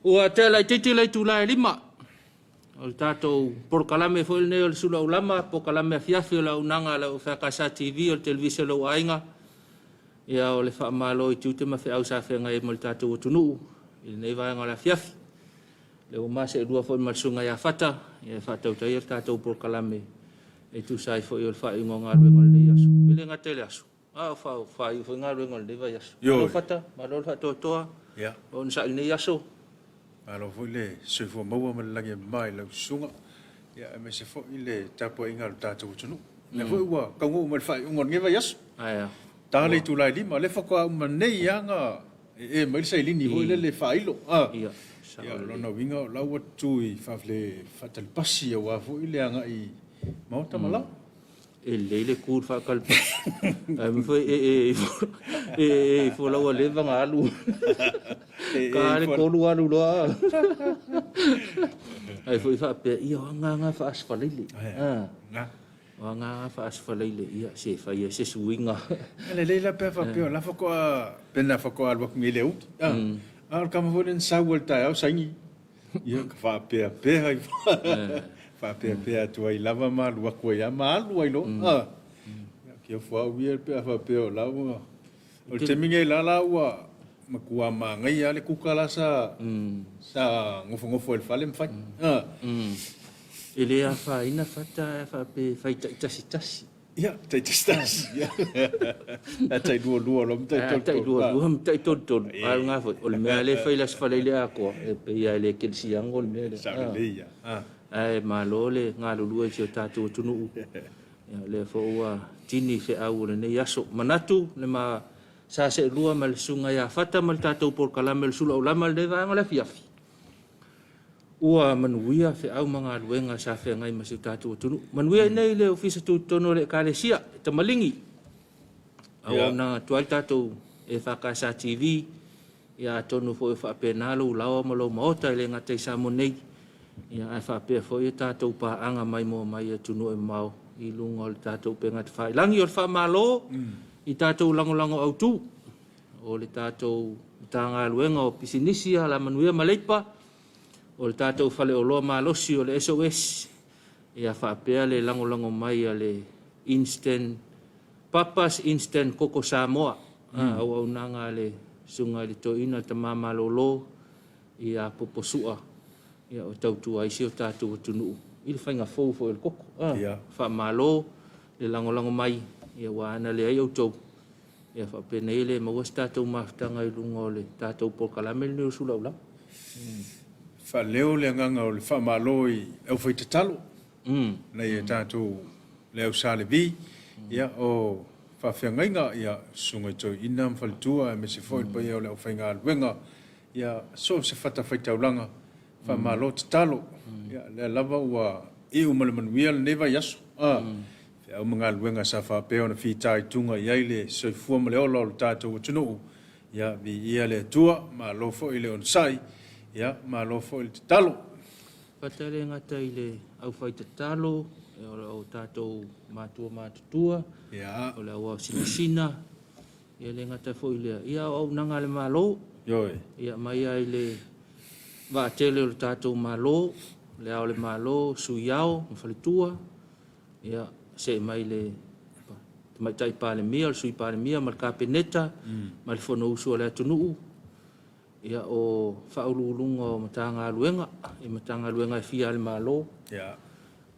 Ua tea laitiiti le itula e 5 o le tatou polokalame foi lenei o le Sulu Aulama, polokalame afiafi o le auaunaga a le EFKS TV, o le televise a lou aiga. Ia, o le faamalo i tiute ma feau sa feagai ai ma le tatou atunuu i lenei vaega o le afiafi. Lea ua ma seelua foi ma le susuga ia Fata e faatautaia le tatou polokalame e tusa ai foi o le faaiuga o galuega o lenei aso. E le gata i le aso, a o faaiu foi galuega o lenei vaiaso. Malo Fata, malo le faatoatoa, o onosai i lenei aso. Malo foi le soifua maua ma le lagi e mama i lau susuga, ia aemaise foi le tapuaiga a lo tatou atunuu. O lea foi ua taunuu mai i le faaiuga o lenei vaiaso. Ae a? Ta le itula e 5, o lea faatoa uma nei lava ona ee mai le sailini foi lele faailo. Ia, Ia, o lona uiga o la ua tu i faatali pasi aua foi le agai i maota ma laoa. E lelei le tu i le faatali pasi, ae mea foi e ee ee ifo la ua leva ona alu. Ta le 3 alu loa. Ae foi faapea, ia o aga na faa-Aso Faraile. O aga na faa-Aso Faraile, ia se fai ai se suiga. E lelei la pe a faapea o la faatoa, pe na faatoa alu atu nei i le aoauli. A o le tama foi lea na sau lava i le taeao saini. Ia, ka faapeapea ai, faapeapea atu ai lava ma alu atu ai lava ma alu ai loa. Ia, kia ofo au ia pe a faapea o la ua... O le taimi nei la la ua matua manaia lava le kuka la sa sa nofonofo ai i le fale ma fai. E le afaina Fata ae faapea e fai taitasitasi. Ia, taitasitasi. Ae tailualua loa ma taitolutolu. Tailualua ma taitolutolu. A o lena foi, o le mea lea e fai i le Aso Faraile atoa, e pei lava e le kerisiano le mea lea. Sao lelei lava. Ae malo le galulue i si o tatou atunuu. Ia, o lea foi ua tini feau o lenei aso. Manatu le ma sa seelua ma le susuga ia Fata ma le tatou polokalame o le Sulu Aulama i lenei vaega o le afiafi. Ua manuia feau ma galuega sa feagai ma si o tatou atunuu. Manuia i inei i le Ofisa Tutotonu o le Ekalesia i Tamaligi. Auaunaga atu ai le tatou EFKS TV. Ia atonu foi o faapena lou laoa ma lou maota e le gata i Samoa nei, ia ae faapea foi a tatou paaga maimoa mai i atunuu e mamao i luga o le tatou upega tafailagi. O le faamalo i tatou lagolago autu o le tatou Matagaluega o Pisinisi, Alamanuia ma Leipa, o le tatou Faleoloa Malosi o le SOS, ia faapea le lagolago mai a le Instant Papa's Instant Koko Samoa, auaunaga a le Susuga i le Toeaina le Tama Malolo ia Poposua, ia o tautua ai si o tatou atunuu i le faiga fou foi o le koko. Faamalo le lagolago mai, ia aua ana leai outou, Ia faapenei e le maua se tatou mafutaga i luga o le tatou polokalame lenei o Sulaulama. Faaleo le agaga o le faamalo i aufaitatalo nai a tatou le au Sa Levi, ia o faafeagaiga, ia Susuga i Toeaina ma Faletua aemaise foi le paia o le aufaigaluega, ia so o se fatafaitaulaga, faamalo tatalo. Ia lea lava ua iu ma le manuia lenei vaiaso. Feau ma galuega sa faapea ona fitaituga i ai le soifua ma le ola o le tatou atunuu, ia viia le Atua, malo foi le onosai, ia malo foi le tatalo. Fata e le gata i le aufaitatalo, o tatou matua matutua, o le auaosinasina, e le gata foi i lea, ia auaunaga a le Malo, ia mai lava i le vaatele o le tatou Malo, le Ao o le Malo, Sui Ao ma Faletua, Ia, see mai le Tamaitai Palemia, o le Sui Palemia ma le Kapeneta ma le Fonousu a le atunuu, ia, o Faauluuluga o Matagaluega, i Matagaluega e fia a le Malo,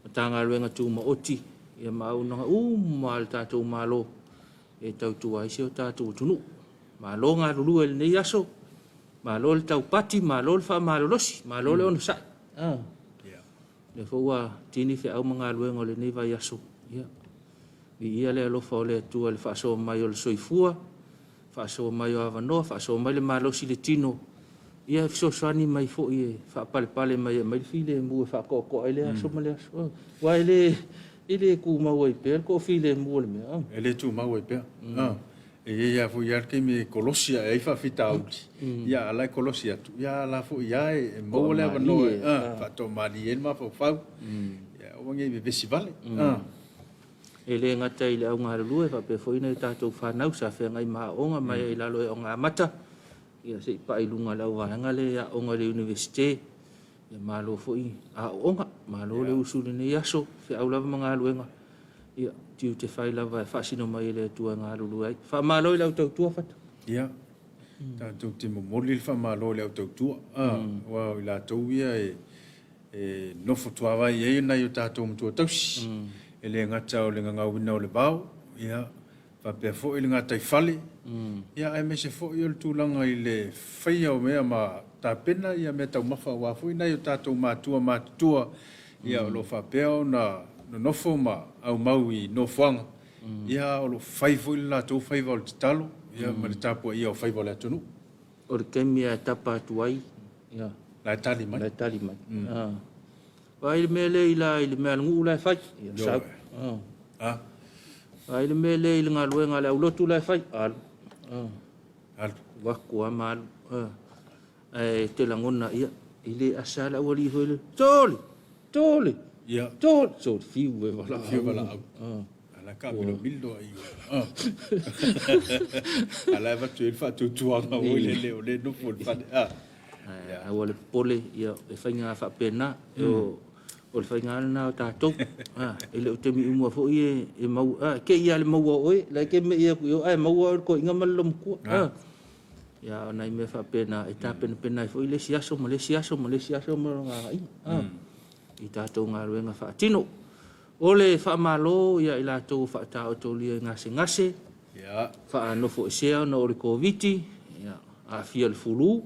Matagaluega Tumaoti, ia ma auaunaga uma a le tatou Malo e tautua ai si o tatou atunuu. Malo galulue i lenei aso, malo le taupati, malo le faamalolosi, malo le onosai. Lea foi ua tini feau ma galuega o lenei vaiaso. Ia, viia le alofa o le Atua i le faasoa mai o le soifua, faasoa mai o avanoa, faasoa mai le malosi i le tino, ia e fesoasoani mai foi e faapalepale mai e aumai le filemu e faatoatoa ai lea aso ma lea aso. Aua e le, e le tumau ai pea le toafilemu o le mea. E le tumau ai pea. E i ai lava foi lava le taimi e kolosi ae ai faafitauli, ia a o la e kolosi atu, ia a la foi lava e maua le avanoa e faatoamalie ai le mafaufau, ia aua ne i vevesi vale. E le gata i le au galulue, faapea foi nai a tatou fanau sa feagai ma aoga mai ai i lalo i aoga amata. Ia se i pai i luga o le auvaega lea e aooga i le Iunivesite. Ia malo foi aooga, malo le usu i lenei aso, feau lava ma galuega, ia tiute fai lava e faasino mai e le Atua e galulue ai. Faamalo i le au tautua Fata. Ia, tatou te momoli le faamalo i le au tautua, aua o i latou ia e nofo tuavai ai nai o tatou matua tausi, e le gata o le gagauina o le vao, ia, faapea foi le gataifale, ia aemaise foi o le tulaga i le faia o mea ma tapena ia mea taumafa aua foi nai o tatou matua matutua ia o lo o faapea ona nonofo ma aumau i nofoaga, ia o lo o fai foi le latou faiva o le tatalo ia ma le tapuaia o faiva o le atunuu. O le taimi lava e tapa atu ai, ia. La e tali mai. La e tali mai. Vaai le mea lea i la i le mea a le nuu la e fai. Ia sau. Vaai le mea lea i le galuega a le aulotu la e fai. Alu. Alu. Vaku lava ma alu. Ae te lagona, ia, e le asa le aualii foi lea. Soli! Soli! Ia. Soli! Soli, fiu e valaau. Fiu e valaau. A la e taamilomilo ai. A la e avatu ai le faatuatuaga foi lele o lea e nofo i le fale. Aua le popole, ia, e faiga faapena. O le faiga lena o tatou. E le o taimi uma foi e maua, te i lava i le maua o oe, la e te mei atu i o, ae maua oe e le toeaina ma le loomatua. Ia, o nai mea faapena e tapenapena ai foi le isi aso ma le isi aso ma le isi aso ma lona agaiga i tatou galuega faatino. O le faamalo ia i latou ua faataotolia i gasegase, faanofoesea ona o le Koviti, aafia i le fulu,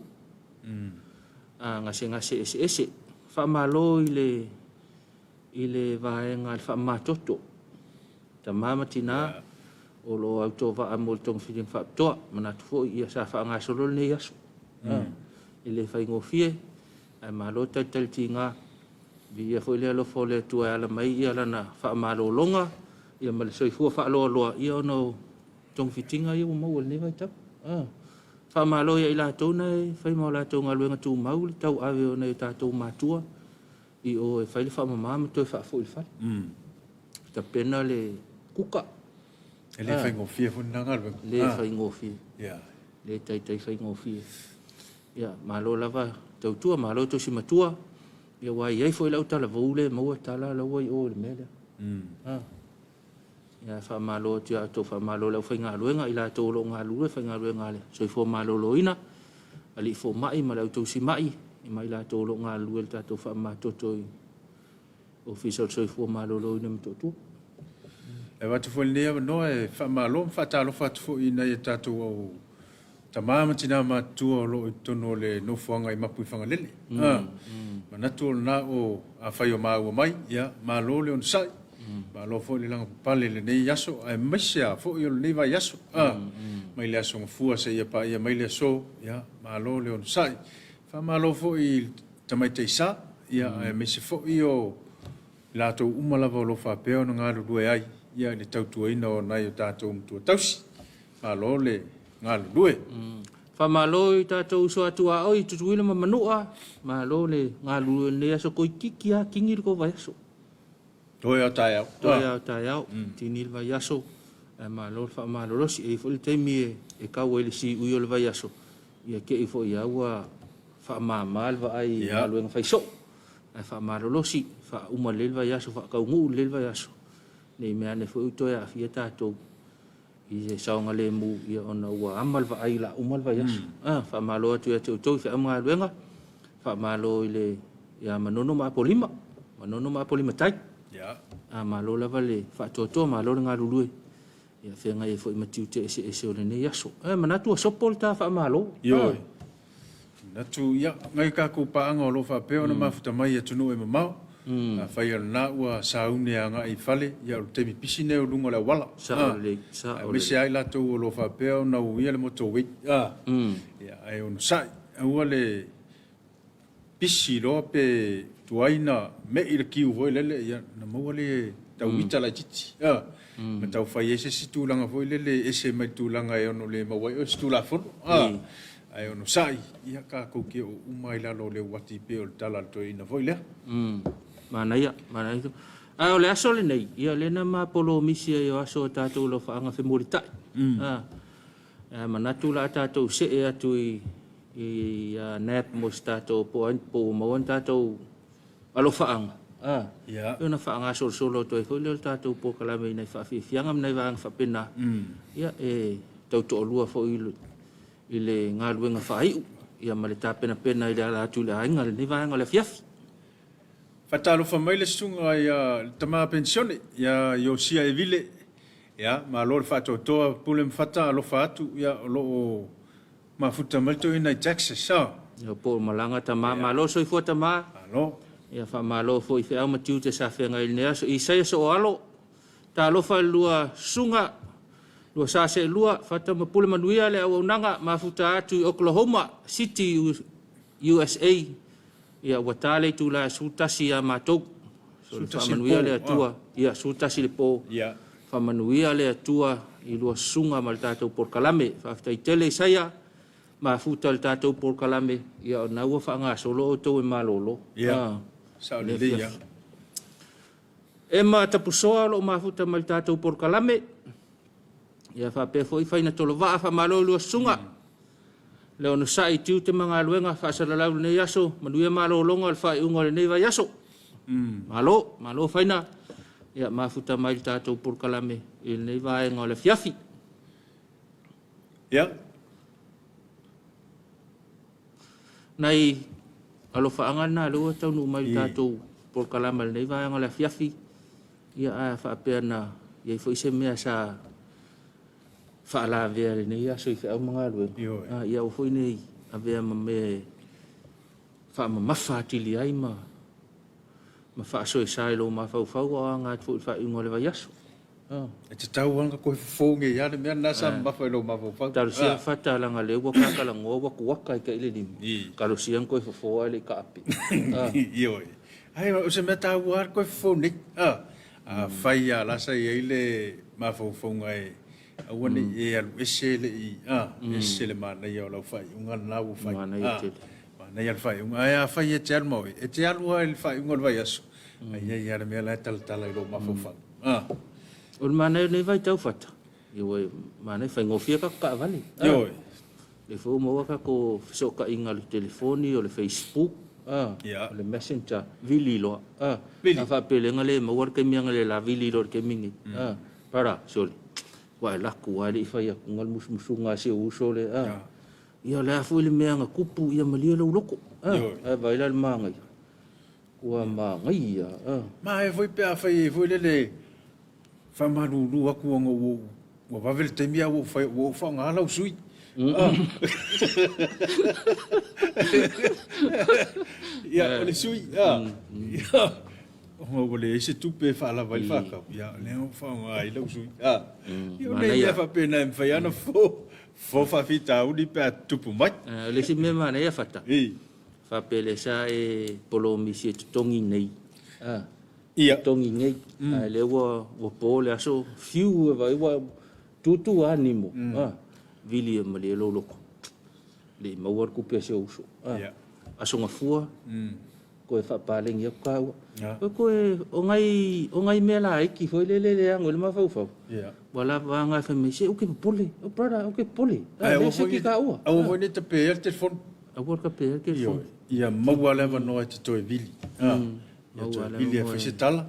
gasegase eseese. Faamalo i le i le vaega a le faamamatoto, tama ma tina o lo o autovaa mo le togafitiga faapitoa. Manatu foi ia sa faagasolo lenei aso. E le faigofie, ae malo talitali tiga. Viia foi le alofa o le Atua e ala mai ia lana faamalologa ia ma le soifua faaloaloa ia ona o togafitiga ia ua maua i lenei vaitau. Faamalo ia i latou na e fai ma o latou galuega tumau le tauave o nai o tatou matua i o e fai le faamama ma toe faafoi i le fale. Tapena le kuka. E le faigofie foi lena galuega. Le faigofie. Le taitai faigofie. Ia, malo lava tautua, malo tausi matua. Ia, aua e i ai foi lau talavou lea e maua tala la ua i o i le mea lea. Ia, faamalo atu ia outou, faamalo i le aufaigaluega, i latou o lo o galulue, faigaluega a le Soifua Maloloina, alii fomai ma le au tausimai, ma i latou o lo o galulue i le tatou faamamatoto i Ofisa o le Soifua Maloloina i Motootua. E avatu foi lenei avanoa e faamalo ma faatalofa atu foi i nai a tatou au tama ma tina matutua o lo o i totonu o le nofoaga i Mapuifagalele. Manatu o lena o afai o maua mai, ia malo le onosai, malo foi le lagapapale i lenei aso aemaise lava foi o lenei vaiaso. Mai le aso Gafua seia paia mai le aso, ia malo le onosai. Faamalo foi i le Tamaitai Sa, ia aemaise foi o i latou uma lava o lo o faapea ona galulue ai ia i le tautuaina o nai o tatou matua tausi. Malo le galulue. Faamalo i tatou uso a tuaoi i Tutuila ma Manua, malo le galulue i lenei aso toeitiiti lava tini le tou vaiaso. Toe a o taeao. Toe a o taeao, tini le vaiaso, ae malo le faamalolosi. E i ai foi le taimi e tau ai le siui o le vaiaso, ia te i foi lava ua faamama le vaai i galuega fai soo, ae faamalolosi, faauma lelei le vaiaso, faataunuu lelei le vaiaso, ne i mea ane foi ua toe aafia tatou i se saogalemu ia ona ua ama le vaai o le a uma le vaiaso. Faamalo atu ia te outou i feau ma galuega, faamalo i le ia Manono ma Apolima, Manono ma Apolima Tai. Malo lava le faatoatoa, malo le galulue. Ia feagai ai foi ma tiute eseese o lenei aso. E manatu ua sopo le ta faamalo. Ioe. Manatu, ia, nai tatou paaga o lo o faapea ona mafuta mai i atunuu e mamao, afai o lena ua sauni agai i fale, ia o le taimi pisi lenei o luga o le auala. Sao lelei, sao lelei. Aemaise lava i latou o lo o faapea ona uia le motor-way, ia, ae onosai, aua le pisi loa pe tuai na me'i le kiu foi lele, ia na maua le tau mita laitiiti, a, ma tau fai ai se isi tulaga foi lele e ese mai le tulaga e ono le maua ai oe se Tulafono, a, ae onosai, ia tatou te oo uma i lalo o le uati pei o le tala a le toeaina foi lea. Manaia, manaia. A o le aso lenei, ia lea na ma polomisi ai o aso a tatou alofaaga femulitai. A, manatu o le a tatou see atu i I ia NAP mo se tatou po o ai po ua maua ni tatou alofaaga, a, Ia. ona faagasolosolo atu ai foi lea o le tatou polokalame i nai faafiafiaga ma nai vaega faapena, ia, e tau toalua foi i le galuega faaiu, ia ma le tapenapena i le ala atu i le aiga i lenei vaega o le afiafi. Faatalofa mai le susuga ia le tama penisione ia Iosia Evile. Ia, malo le faatoatoa Pule ma Fata, alofa atu, ia o lo o mafuta mai le toeaina i Texas. Ah. Ia, po o malaga tama, malo soifua tama. Malo. Ia faamalo foi i feau ma tiute sa feagai i lenei aso. Isaia Sooalo, talofa i le lua susuga, lua sa seelua, Fata ma Pule manuia le auaunaga, mafuta atu i Oklahoma City, USA. Ia ua ta le itula e 11 ia matou. So le 11 le faamanuia po, le Atua. Ia, 11 le po. Ia. Faamanuia le Atua i lua susuga ma le tatou polokalame. Faafetai tele Isaia, mafuta le tatou polokalame, ia ona ua faagasolo outou e malolo. Ia. Ah, Sao le lelei ia. afiafi. E ma tapusoa o loo mafuta mai le tatou polokalame. Ia faapea foi faina tolovaa faamalo i lua susuga. Le onosai i tiute ma galuega faasalalau i lenei aso, manuia malologa o le faaiuga o lenei vaiaso. Malo, malo faina. Ia mafuta mai le tatou polokalame i lenei vaega o le afiafi. Ia. Nai alofaaga na lea ua taunuu mai le tatou polokalame i lenei vaega o le afiafi. Ia ae faapea na i ai foi se mea sa faalavea i lenei aso i feau ma galuega. Ioe. Ah, ia aua foi nei avea ma mea e faamamafa atili ai ma faasoesa i lou mafaufau o aga atu foi i le faaiuga o le vaiaso. Ah. E te tau anga koe fofo nge ia le mea na sa mamafa i lou mafaufau. Talosia fata langa le ua kakalagoa ua kuaka i ka ile lima. I. Talosia koe fofo ai le ka ape. Ah. Ioe. Ai, o se mea tāua lava koe fofo nei. Ah. A fai a lasa i ai le mafaufauga e aua nei e alu ese le i, ah, ese le manaia o lau faaiuga lena ua fai. Manaia Ah, tele. manaia le faaiuga. Ae a fai e te alu ma oe, e te alu lava i le faaiuga o le vaiaso. Ai ai lava le mea la e talatala i lou mafaufau. Ah. O le manaia o lenei vaitau fata. Ia ua manaia faigofie kako kaavale. Ah. Ioe. Le foi ua maua kako fesootaiga o le telefoni, o le Facebook, ah, Ia. o le Messenger, vili loa. Ah. Vili. A faapelega le maua le taimi anga le la vili loa le taimi nei. Ah. Para, sole. Ua e laku ai le i fai atu nga le musumusuga a si ou uso le, ah. Ia. Ia o le a foi le mea nga kupu ia malie lou loko. Ah. Ioe. Ae vai la le magaia. Ua magaia. Ah. Ma e foi pe a fai e foi lele faamalulu atu ona ua ua vave le taimi a ua fai ua ou faaaoga lau sui. Ah. Ia, o le sui. Ah. Ia. Ona ua leai se tupe e faalava ai le faatau. Ia, lea ua faaaoga ai lau sui. Ah. Ia, o nei Manaia. mea faapena e mafai lava ona fofo fofo faafitauli pe a tutupu mai. Eh, o le isi mea manaia fata. I. Faapele sa e polomisi e totogi nei. Ah. Ia. Totogi nei. Ae lea ua ua po le aso fiu e vai ua tutu a nimo. Ah. Vili e malie lou loko. Le i maua le tupe a si ou uso. Ah. Ia. Aso gafua. Koe faapalengi atu kāua. Ia. Koe koe o ngai o ngai mea laiti foi lele le ago i le mafaufau. Ia. Ua lava anga e fai mai se uke popole. O brother, uke popole. Ae Ah, aua le se foi ki nei kāua. aua foi nei tape ai le telefoni. Aua le tape ai le telefoni. Ioe. Ia maua le avanoa e te toe vili. Ah. Ia Maua toe le vili e avanoa fai e- se tala.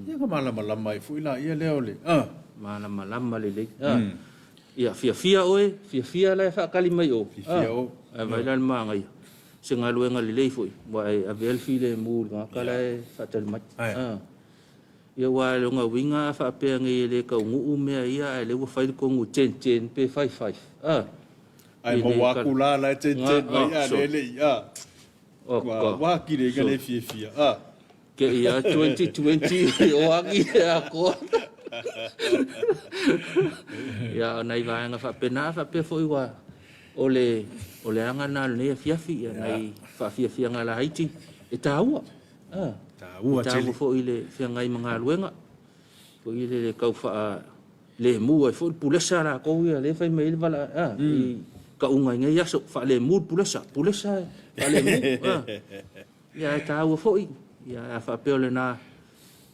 Ia ka malamalama ai foi la ia lea o le. Ah. Malamalama lelei. Ah. Ia fiafia oe, fiafia la e faakali mai o. Fiafia o. Ae vai la le magaia. Se galuega lelei foi, ua e avea le filemu i le tagata la e faatali mai. Ae. Ah. Ia ua le ona uiga a faapea nei e le taunuu mea ia ae lea ua fai le tonu 10-10 pe 5-5. Ah. Ai I le maua atu la la e ten ten Nga- mai ah, a so. le le i. Ah. Oh, Ua ka. ua kile ka le fiafia. Ah. Ke ia 2020 o agi e a koa. Ia o nai vaega faapena faapea foi ua o le o le aga na o lenei afiafi ia nai faafiafiaga laiti e taua. Ah. Taua E taua tele. foi le feagai ma galuega. Foi le le tau faa lemu ai foi le pulesa latou ia lea e fai mai ai le vala ah, i kauga i nei aso faalemu le pulesa, pulesa e faalemu. Ah. Ia e taua foi, ia a faapea o lena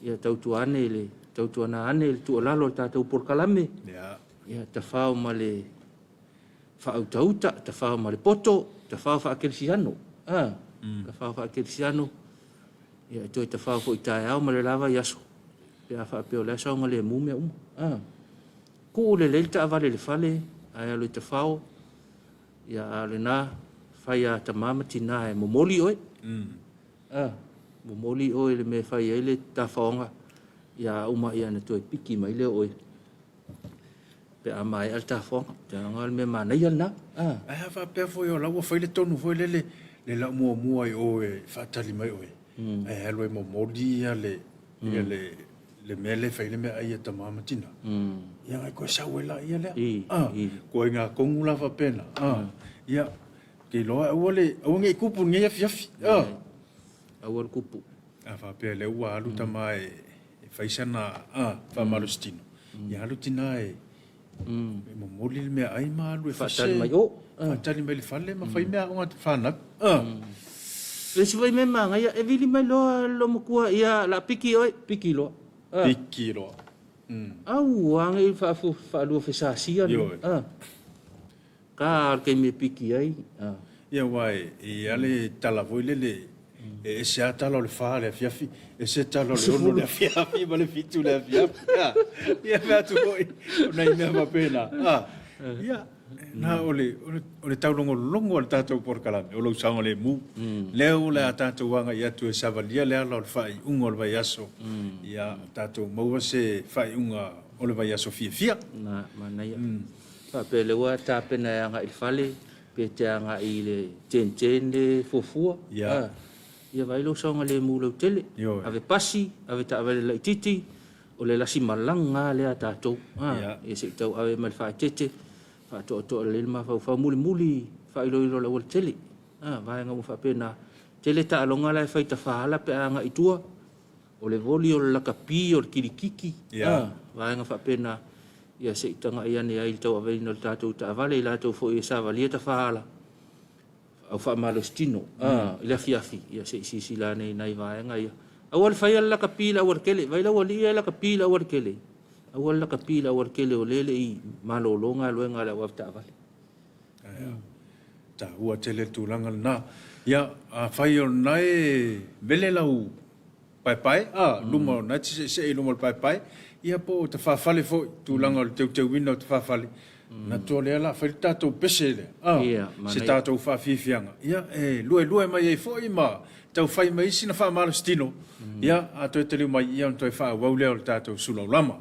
ia tautua ane i le tautuana ane i le tuualalo o le tatou polokalame. Ia. Ia tafao ma le faautauta, tafao ma le poto. tafao faakerisiano, a, tafao faakerisiano, ia e toe tafao foi i taeao ma le la vaiaso, pe a faapea o la e saogalemu mea uma. A, tuu lelei le taavale i le fale, ae alu e tafao, ia a o lena, fai a tamā ma tinā e momoli oe. A, momoli oe i le mea e fai ai le tafaoga, ia a uma ia ona toe piki mai lea o oe pe a maea le tafaoga. Ou te iloa o le mea manaia lena. A. Ae a faapea foi o la ua fai le tonu foi lele le lau muamua i o e faatali mai oe, ae alu e momoli ia le ia le le mea lea e fai ai le meaai a tama ma tina, ia ona e toe sau ai laia lea. A, ituaiga tonu la faapena. A, ia, ou te iloa aua le aua ne i tupu i lenei afiafi. A. Aua le tupu. A faapea o lea ua alu tama e fai sana faamalositino, ia alu tina e momoli le meaai ma alu e faatali mai o. Faatali mai i le fale ma fai meaaoga a fanau. Le isi foi mea manaia, e vili mai loa le loomatua, ia o le a piki oe, piki loa. Piki loa. Aua ne i faaluafesasia. Ioe. Ka o le taimi e piki ai. Ia aua e i ai le tala foi lele, e ese lava tala o le 4 i le afiafi, ese tala o le 6 i le afiafi ma le 7 i le afiafi. Ia fai atu foi o nai mea faapena. Ia, na o le, o le taulogologo a le tatou polokalame, o lou saogalemu. Lea o le a tatou agai atu e savalia le ala o le faaiuga o le vaiaso, ia tatou maua se faaiuga o le vaiaso fiafia. Na, manaia. Faapea o lea ua tapena e agai i le fale, pe te agai i le tentene fuafua. Ia. Ia vaai lou saogalemu lautele. Ioe. Ave pasi, ave taavale laitiiti, o le lasi malaga lava lea a tatou. Ia. Ia se i tau ave ma le faaeteete, faatoatoa lelei le mafaufau, mulimuli faailoilo o le aualatele. Vaega uma faapena. Tele taaloga la e fai tafaala pe a agai i tua. O le voli, o le lakapi, o le kilikiki, Ia. Vaega faapena, ia se i tagai ane ai i le tauaveina o le tatou taavale, i latou foi e savalia tafaala, au faamalositino, i le afiafi, ia se i silasila ane i nai vaega ia. Aua le faia le lakapi i le aualatele, vaai le aualii ia e lakapi i le aualatele. Aua le lakapi i le aualatele o lea e le i malolo galuega a le au avetaavale. Ae taua tele le tulaga lena. Ia, afai o lena e vele lau paepae, a, luma o lena e te seesee i luma o le paepae, ia po o tafafale foi, tulaga o le teuteuina o tafafale, manatu o lea o le a fai le tatou pese lea, a, Ia, se manaia. tatou faafiafiaga, ia, e luelue mai ai foi ma tau fai mai sina faamalositino, ia, a toe taliu mai, ia ona toe faaauau lea o le tatou sulaulama.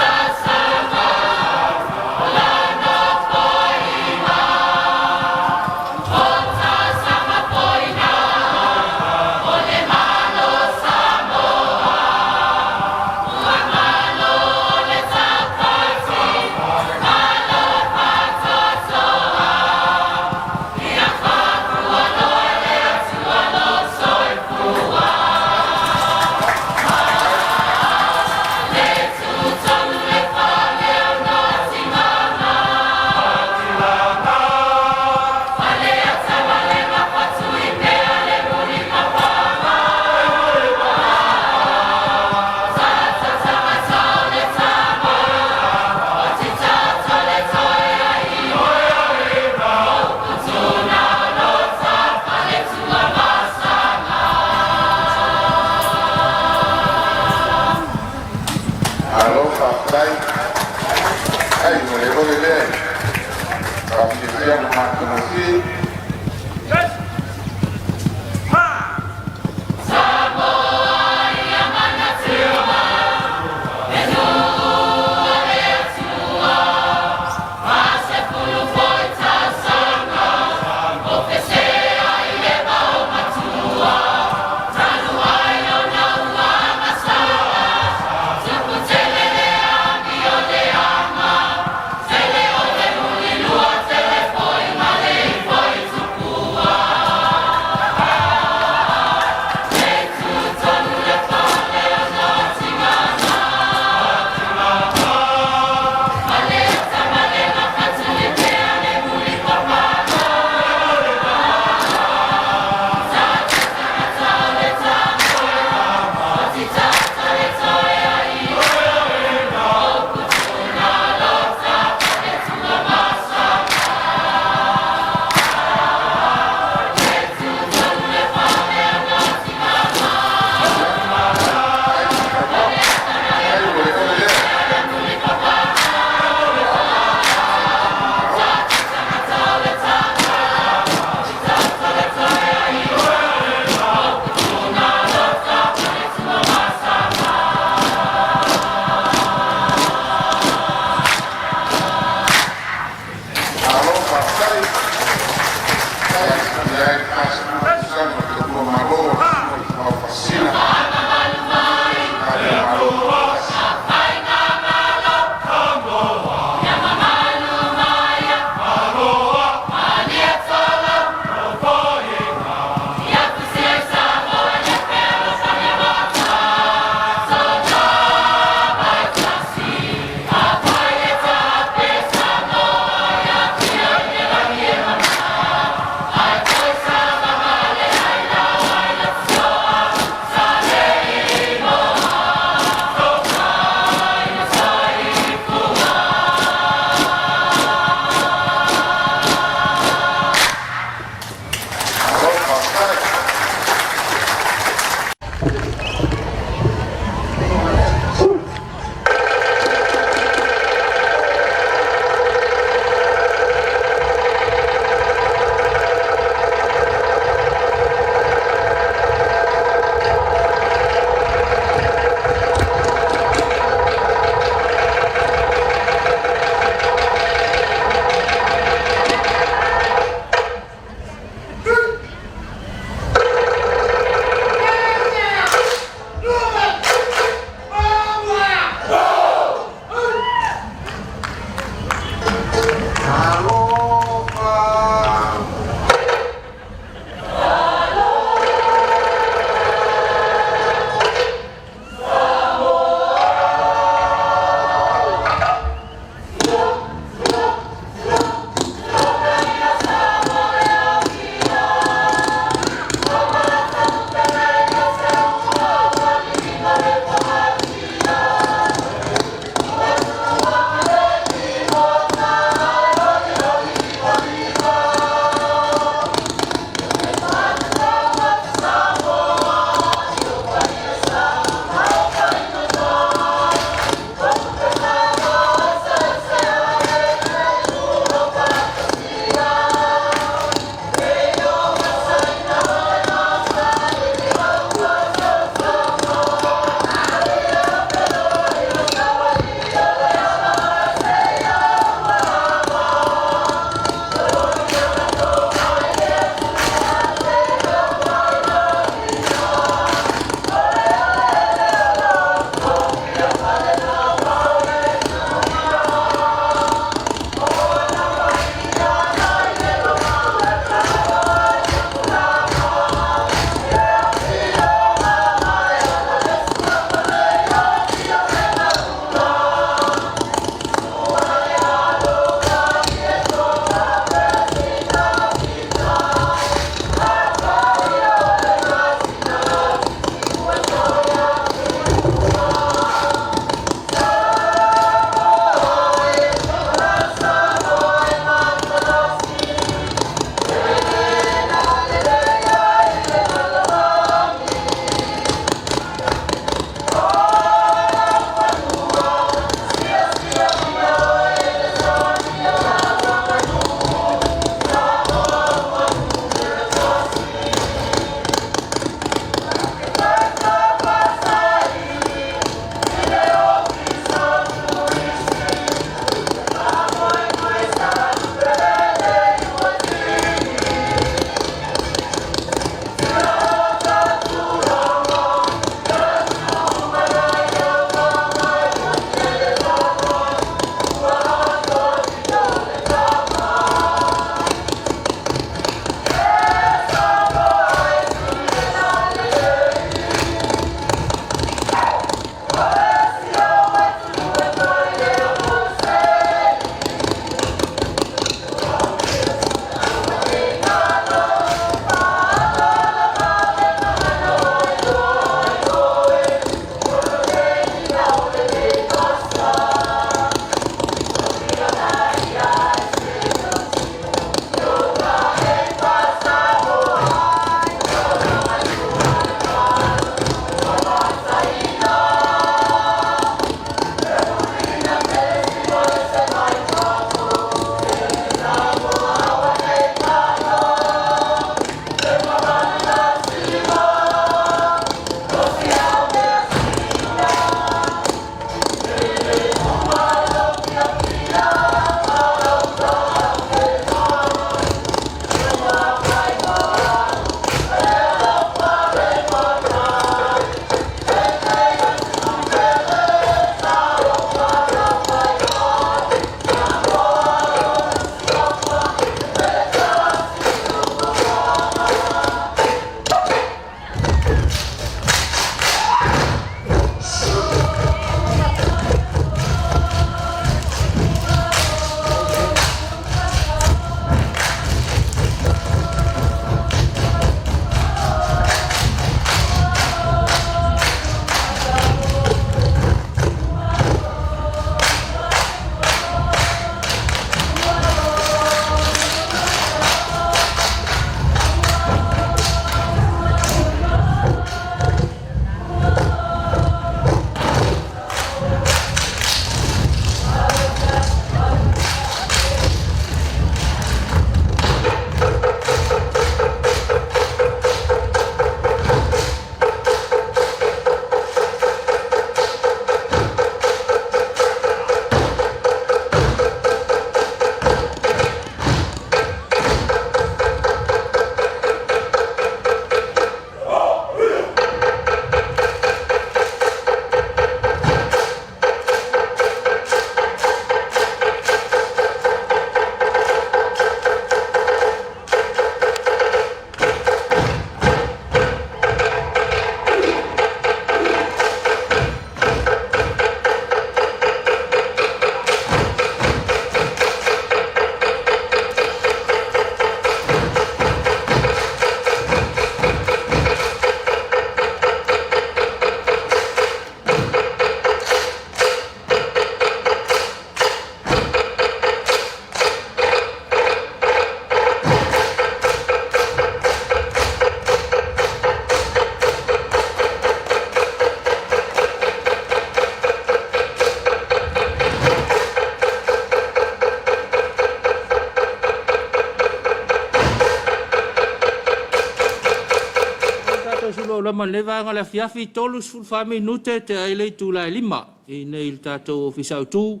lava ma lenei vaega o le afiafi, 34 minute tea ai le itula e 5 i inei i le tatou Ofisa Autu,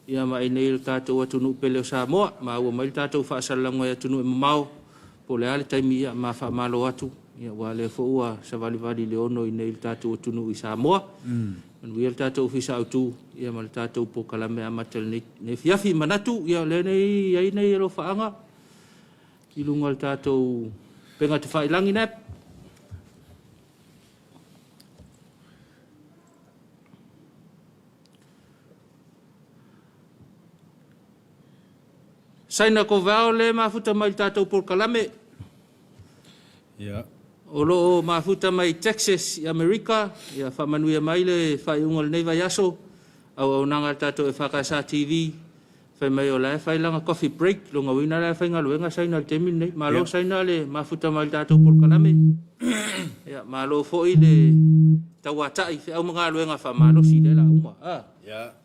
ia ma i inei i le tatou atunuu pele o Samoa. Maua mai le tatou faasalalauga i atunuu e mamao, po o le a le taimi, ia ma faamalo atu, ia aua o lea foi ua savalivali i le 6 i inei i le tatou atunuu i Samoa. Manuia le tatou Ofisa Autu, ia ma le tatou polokalame amata i lenei afiafi. Manatu, ia o lea nei i ai nei alofaaga i luga o le tatou upega tafailagi NAP. Saina Kovao le mafuta mai i le tatou polokalame. Ia. O lo o mafuta mai i Texas i Amerika. Ia faamanuia mai le faaiuga o lenei vaiaso. Auaunaga a le tatou EFKS TV. Fai mai o la e fai lana coffee break. Lona uiga la e faigaluega Saina i le taimi lenei. Malo Saina le mafuta mai i le tatou polokalame. Ia malo foi le tauatai i feau ma galuega faamalosi lea o le a uma.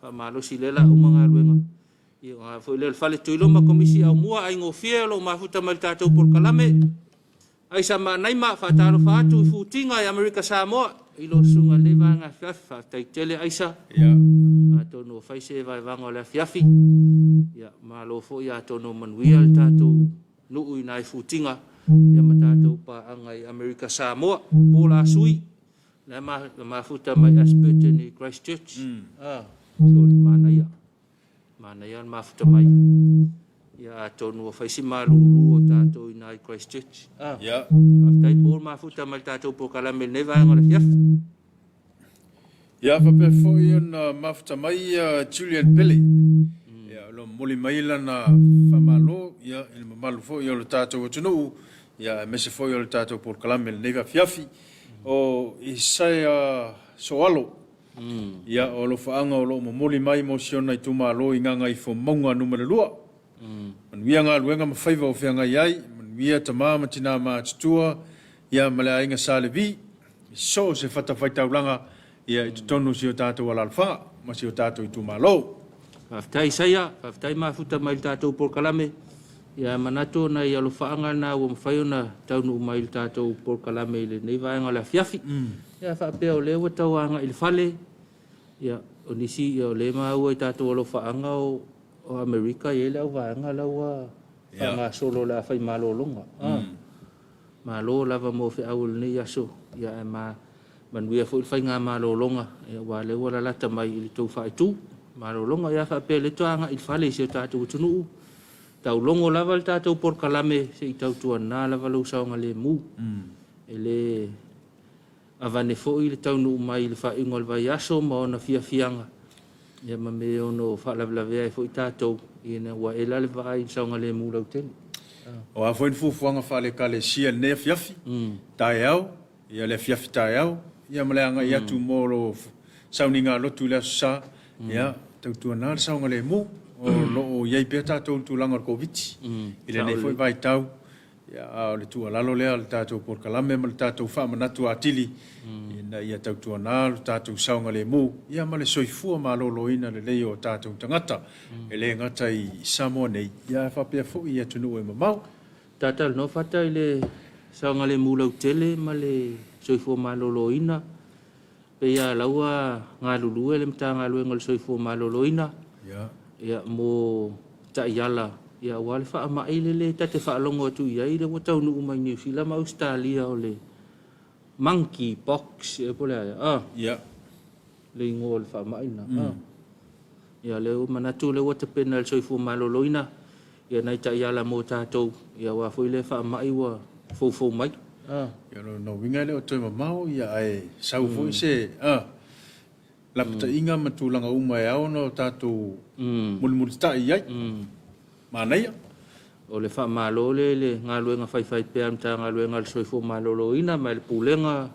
Faamalosi lea o le a uma galuega. Ia ona foi lea o le fale Tuiloma Komisi Aumua Aigofie o lo o mafuta mai i le tatou polokalame. Aisa Maanaima, faatalofa atu i Futiga i Amerika Samoa i lou susuga i lenei vaega afiafi. Faafetai tele Aisa. Atonu o fai se vaevaega o le afiafi. Ia, malo foi atonu o manuia le tatou nuu i nai Futiga ia ma tatou paaga i Amerika Samoa. Paul Asui, la e mafuta mai Ashburton i Christchurch. Sole, manaia. Manaia le mafuta mai. Ia atonu ua fai si malulu o tatou i ina i Christchurch. Faafetai Paul mafuta mai le tatou polokalame i lenei vaega o le afiafi. Ia, faapea foi ona mafuta mai Julian Pele. Ia, o lo o momoli mai lana faamalo ia, i le mamalu foi o le tatou atunuu, ia, aemaise foi o le tatou polokalame i lenei afiafi. O Isaia Soalo, Ia, o alofaaga o lo o momoli mai mo si ona itumalo i Gagaifomauga Nu.2. Manuia galuega ma faiva o feagai ai, manuia tama ma tina matutua, ia ma le aiga Sa Levi, i so o se fatafaitaulaga, ia i totonu o si o tatou alaalafaga ma si o tatou itumalo. Faafetai Isaia, faafetai mafuta mai i le tatou polokalame. Ia e manatu o nai alofaaga na ua mafai ona taunuu mai i le tatou polokalame i lenei vaega o le afiafi. Ia faapea o lea ua tau agai i le fale, ia o nisi ia o lea e maua i tatou alofaaga o Amerika e i ai le auvaega la ua faagasolo o le a fai malologa. Malo lava mo feau o lenei aso, ia ae manuia foi le faigamalologa, ia aua o lea ua lalata mai i le tou faaitu malologa. Ia faapea lea toe agai i le fale i si o tatou atunuu, taulogo lava le tatou polokalame se i tautuana lava lou saogalemu. E le avane foi le taunuu mai i le faaiuga o le vaiaso ma ona fiafiaga, ia ma mea e ono faalavelavea ai foi tatou, ina ua ela le vaai i le saogalemu lautele. O a foi ni fuafuaga faale-Ekalesia i lenei afiafi, taeao, ia le afiafi taeao, ia ma le agai atu mo lo sauniga lotu i le Aso Sa, ia, tautuana le saogalemu, o lo o i ai pea tatou i le tulaga o le Koviti i lenei foi vaitau. Ia, a o le tuualalo lea a le tatou polokalame ma le tatou faamanatu atili, ina ia tautuana lo tatou saogalemu, ia ma le soifua maloloina lelei o tatou tagata, e le gata i Samoa nei, ia ae faapea foi i atunuu e mamao. Talanoa Fata i le saogalemu lautele ma le soifua maloloina. Pei lava o la ua galulue le Matagaluega o le Soifua Maloloina ia, mo taiala ia, aua le faamai lele ta te faalogo atu i ai lea ua taunuu mai Niu Sila ma Ausetalia o le monkey pox ea po o le a ea, ah, le igoa o le faamai lena. Ah. Ia, lea ua manatu lea ua tapena e le Soifua Maloloina ia nai taiala mo tatou, ia aua foi lea faamai ua foufou mai. Ia, o lona uiga e le o toe mamao, ia, ae sau foi se lapataiga ma tulaga uma e ao ona tatou mulimulitai i ai. Manaia. O le faamalo lea i le galuega faifaipea a le Matagaluega o le Soifua Maloloina ma le Pulega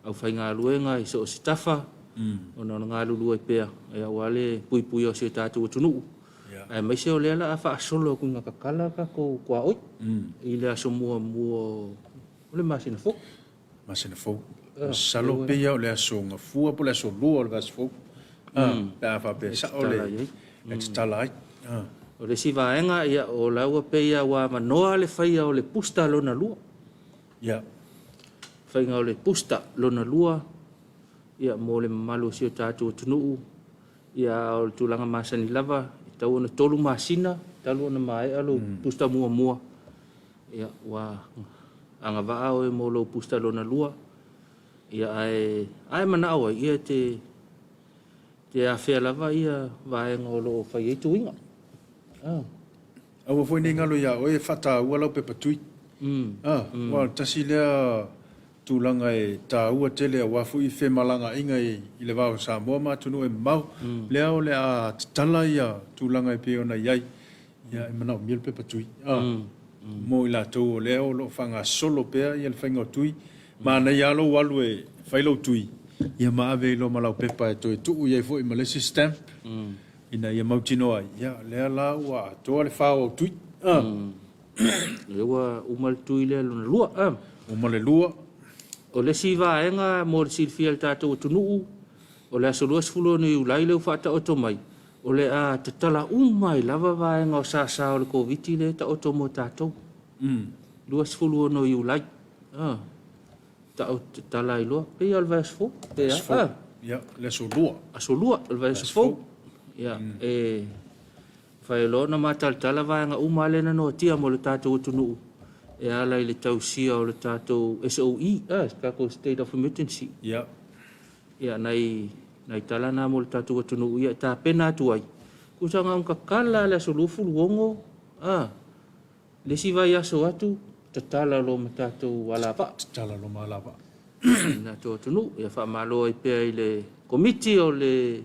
aufaigaluega i so o se tafa, ona o le galulue pea aua le puipuia o si o tatou atunuu, aemaise o lea o le a faasolo atu ina tatala tatou tuaoi i le aso muamua o le masina fou. Masina fou. Masalo pei lava o le aso Gafua po o le aso Lua o le vaiaso fou, pe a faapea e sao le e tatala ai. O le isi vaega, ia, o la ua pei lava ua avanoa le faia o le booster lona lua. Ia. faiga o le booster lona lua ia mo le mamalu o si o tatou atunuu. Ia a o le tulaga masani lava, e tatau ona 3 masina talu ona maea lou booster muamua. Ia ua agavaa oe mo lou booster lona lua. Ia ae a e manao ai, ia e te afea lava ia vaega o lo o fai ai tuiga. Ah. Aua foi ne i galo iā oe e faataua lau pepa tui. Ah, aua o le tasi lea tulaga e taua tele aua foi femalagaaiga i le va o Samoa ma atunuu e mamao. Lea o le a tatala ia tulaga e pei ona i ai, ia e manaomia le pepa tui. Ah, mo i latou o lea o lo o faagasolo pea ia le faiga o tui. Manaia lava lou alu e fai lou tui, ia ma ave ai loa ma lau pepa e toe tuu i ai foi ma le isi stamp. Ina ia mautinoa ai, ia, lea la ua atoa le fa o au tui. A. Lea ua uma le tui lea lona lua. A. Uma le lua. O le isi vaega mo le silafia e le tatou atunuu, o le aso 26 Iulai lea ua faataoto mai, o le a tatala uma ai lava vaega o sasa o le Koviti lea e taoto mo tatou. 26 Iulai. A. Tatala ai loa, pei lava o le vaiaso fou, pe a? Ia, le aso lua. Aso lua, o le vaiaso fou. Ia, e mafai loa ona matalatala vaega uma lea na noatia mo le tatou atunuu e ala i le tausia o le tatou SOE, tatou State of Emergency. Ia. Ia, nai, nai tala na mo le tatou atunuu, ia e tapena atu ai. Tusa na ona tatala le aso 26, a, Le isi vaiaso atu, tatala loa ma tatou alavaa. Tatala loa ma alavaa. I le tatou atunuu. Ia faamalo ai pea i le Komiti o le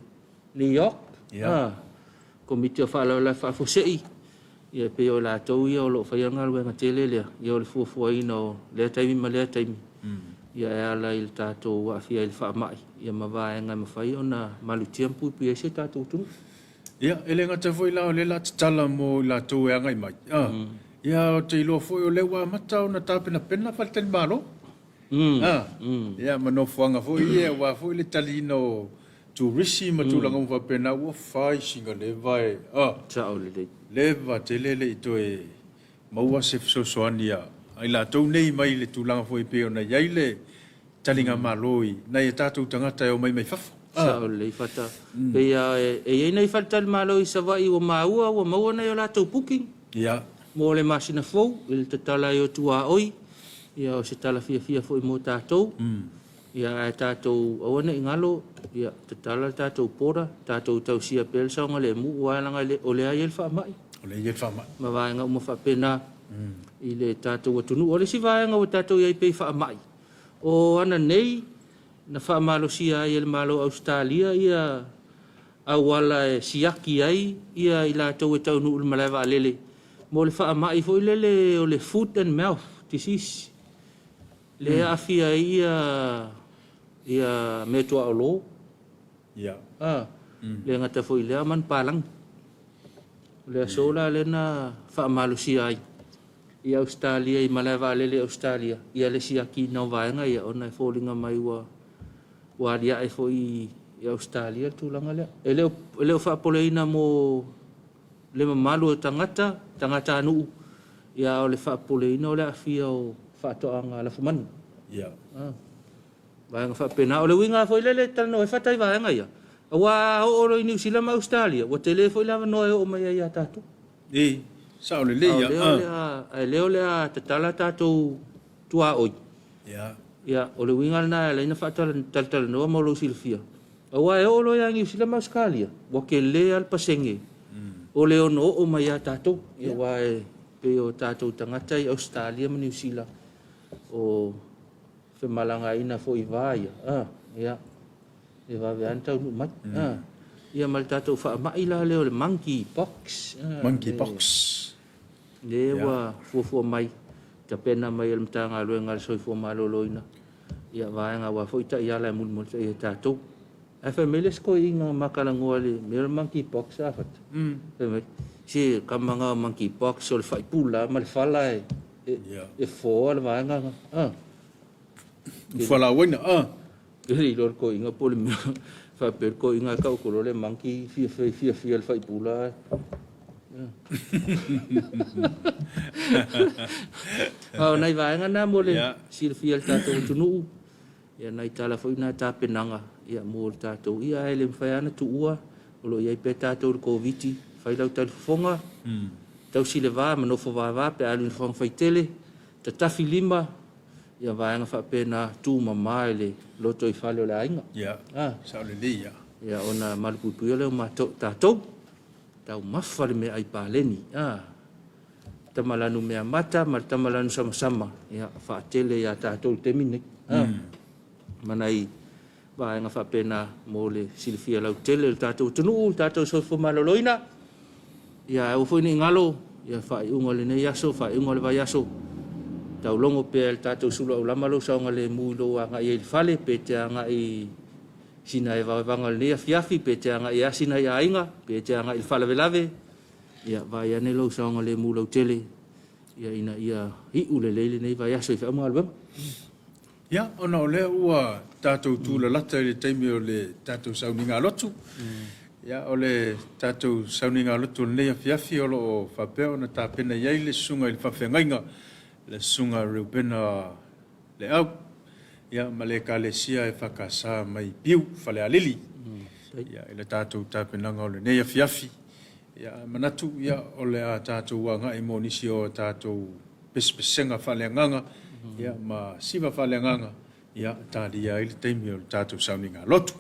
New York, yeah. Komiti o Faalavelave Faafuasei, ia pei o latou ia o lo o faia le galuega tele lea, ia o le fuafuaina o lea taimi ma lea taimi, ia e ala i le tatou aafia i le faamai, ia ma vaega e mafai ona malutia ma puipuia ai si o tatou atunuu. Ia, e le gata foi la o lea o le a tatala mo i latou e agai mai. A, ia, ou te iloa foi o lea ua amata ona tapenapena faletalimalo. A, ia, ma nofoaga foi ia aua foi le taliina o turisi ma tulaga uma faapena, ua fai sina leva e, a, Sao lelei. leva tele le i toe maua se fesoasoani a i latou nei mai le tulaga foi e pei ona i ai le taligamalo i nai a tatou tagata e omai mai fafo. Sao lelei Fata. Pei lava e i ai nai faletalimalo i Savaii ua maua ua maua nai o latou booking. Ia. Mo le masina fou i le tatala ai o tuaoi. Ia o se tala fiafia foi mo tatou. Ia ae tatou aua ne i galo, ia tatala le tatou border, tatou tausia pea le saogalemu aua leaga o lea e i ai le faamai. O lea e i ai le faamai. Ma vaega uma faapena i le tatou atunuu. O le isi vaega ua tatou i ai pei faamai, o ananei na faamalosia ai e le Malo o Ausetalia ia auala e siaki ai ia i latou e taunuu i le malae vaalele mo le faamai foi lele o le foot and mouth disease, lea e aafia ai ia ia meatuaolo. Ia. A, le gata foi i lea manupapalagi. O le aso la lea na faamalosia ai i Ausetalia, i malae vaalele i Ausetalia, ia le siakiina o vaega ia, ona e foliga mai ua ua aliae foi i Ausetalia le tulaga lea. E le o faapoleina mo le mamalu o tagata, tagatanuu, ia a o le faapoleina o le aafia o faatoaga lafumanu. Ia. Ah. Vaega faapena. O le uiga foi lele e talanoa ai Fata i vaega ia, aua a oo loa i Niu Sila ma Ausetalia, ua tele foi le avanoa e oo mai ai ia tatou. E, sao lelei ia. Ae lea o le a tatala tatou tuaoi. Ia. Ia, o le uiga lena e ala ai ona faatalatalanoa mo lou silafia. Aua e oo loa ia Niu Sila ma Ausetalia, ua tele lava le pasene o le ono oo mai ia tatou. Ia, aua e pei o tatou tagata i Ausetalia ma Niu Sila, o femalagaaiga foi i va ia, ia, e vave lava ona taunuu mai. Ia ma le tatou faamai la lea o le monkey pox. Monkey pox. Lea ua fuafua mai, tapena mai e le Matagaluega a le Soifua Maloloina ia vaega aua foi taiala e mulimulitai e tatou. Ae fai mai le isi toeaina ma talanoa i le mea o le monkey pox a Fata. Fai mai, se tama na o monkey pox o le faipula ma le fala e e foa le vaega na. Ah. Fualaauaina, ah. E le iloa le toeaina po o le mea faapea le toeaina e tau atu loa le monkey fiafia le faipula. A o nai vaega na mo le silafia e le tatou atunuu, ia nai tala foi na tapenaga ia mo le tatou ia ae le mafai lava ona tuua o lo o i ai pea tatou i le Koviti, fai lau talifofoga, tausi le va ma nofo vava pe a alu i nofoaga faitele, tatafi lima, ia vaega faapena, tumama i le lotoifale o le aiga. Ia, sao lelei ia. Ia ona malupuipuia lea o tatou. Taumafa le meaai paleni. Tamalanu meamata ma le tamalanu samasama, ia faatele ia tatou i le taimi lenei. Ma nai vaega faapena mo le silafia lautele o le tatou atunuu, le tatou soifua maloloina. Ia aua foi ne i galo ia faaiuga o lenei aso, faaiuga o le vaiaso, taulogo pea e le tatou sulu aulama lou saogalemu i lou agai ai i le fale, pe te agai i sina evaevaga o lenei afiafi, pe te agai e asi nai aiga, pe te agai i le faalavelave, ia vaai ane lou saogalemu lautele ia ina ia iu lelei lenei vaiaso i feau ma galuega. Ia, ona o lea ua tatou tulalata i le taimi o le tatou sauniga lotu, ia, o le tatou sauniga lotu o lenei afiafi o lo o faapea ona tapena i ai le susuga i le faafeagaiga, le susuga Reubena Leau, ia, ma le Ekalesia EFKS mai Piu, Falealili, ia, i le tatou tapenaga o lenei afiafi. Ia, ae manatu, ia, o le a tatou agai mo nisi o tatou pesepesega faaleagaga, ia, ma siva faaleagaga, ia, talia ai le taimi o le tatou sauniga lotu.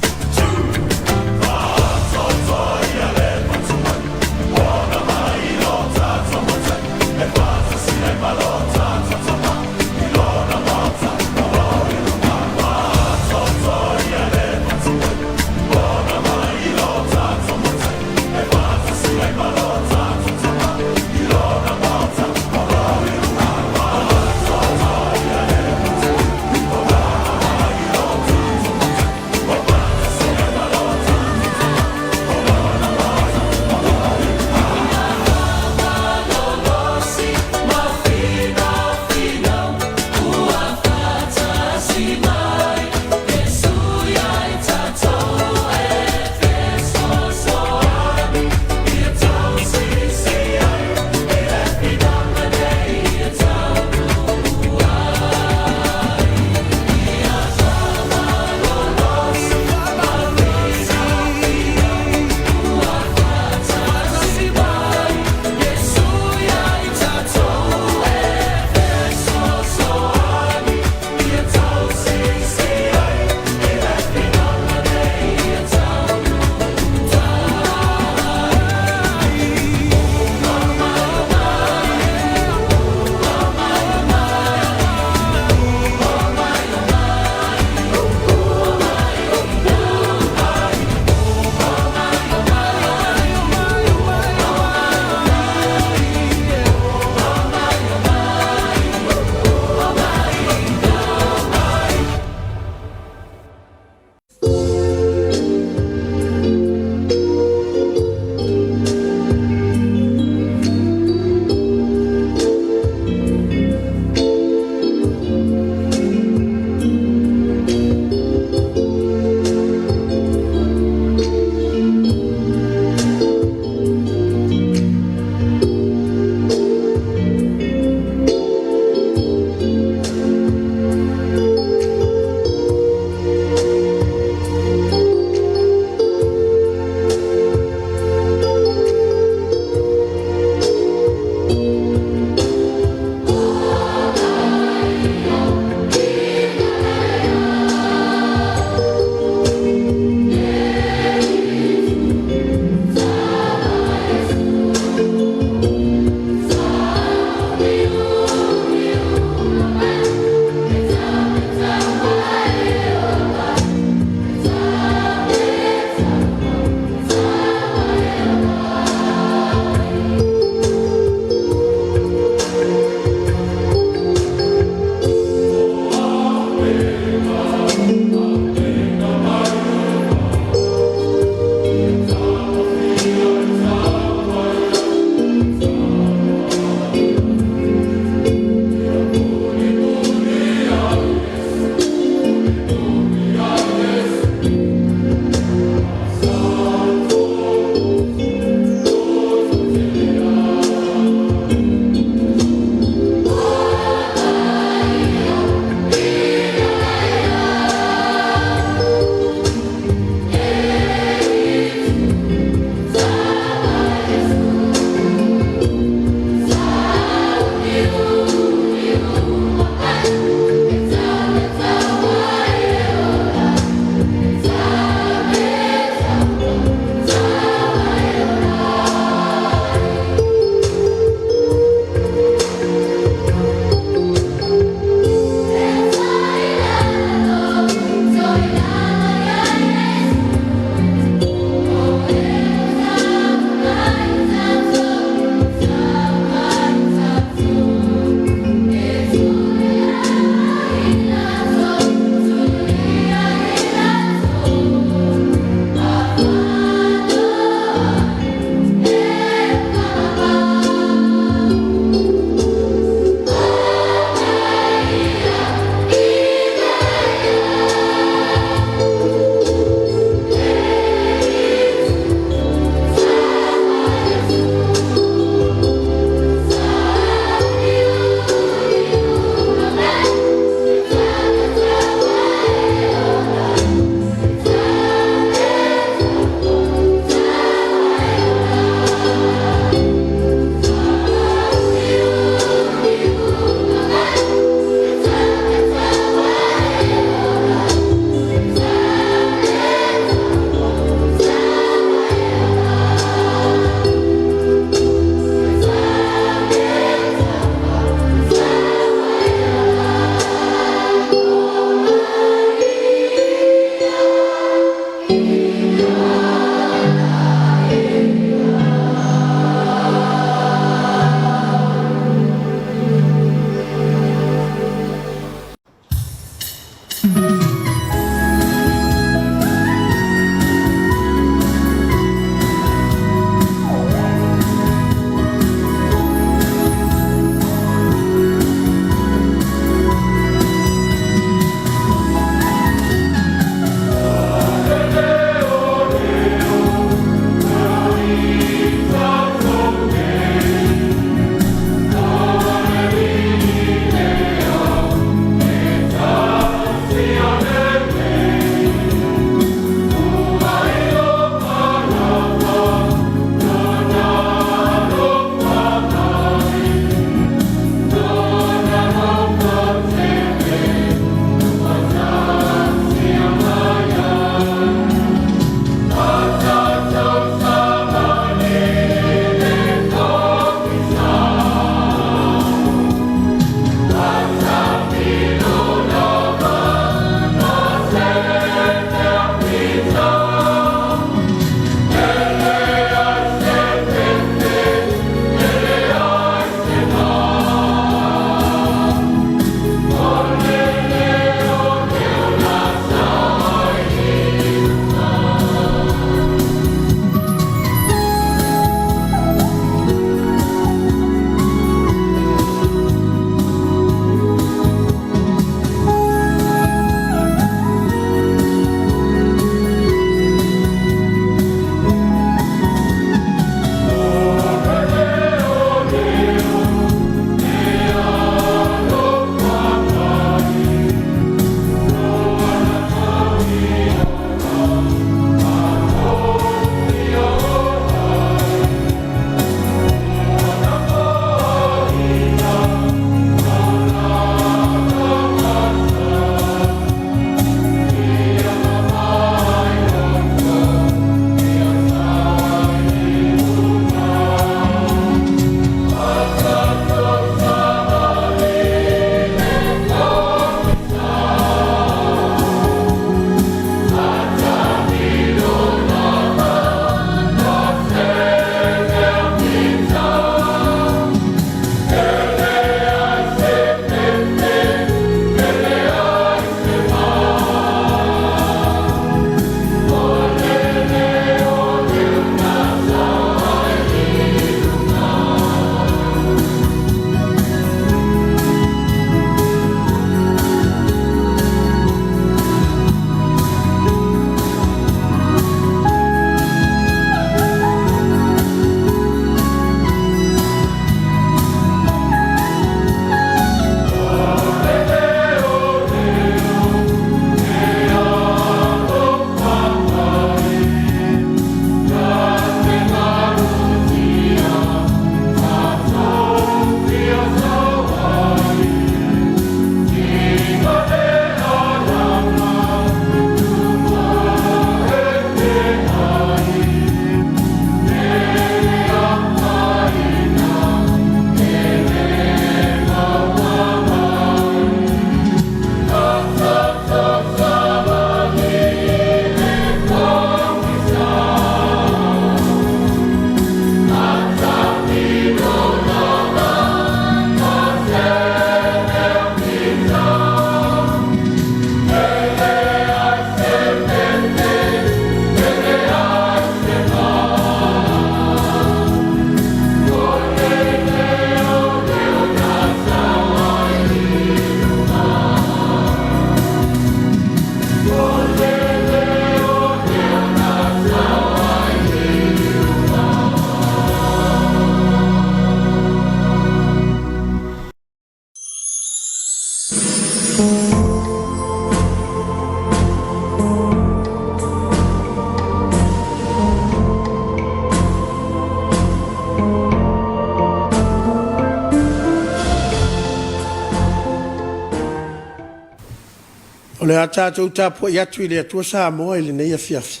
O le a tatou tapuai atu i le Atua Samoa i lenei afiafi.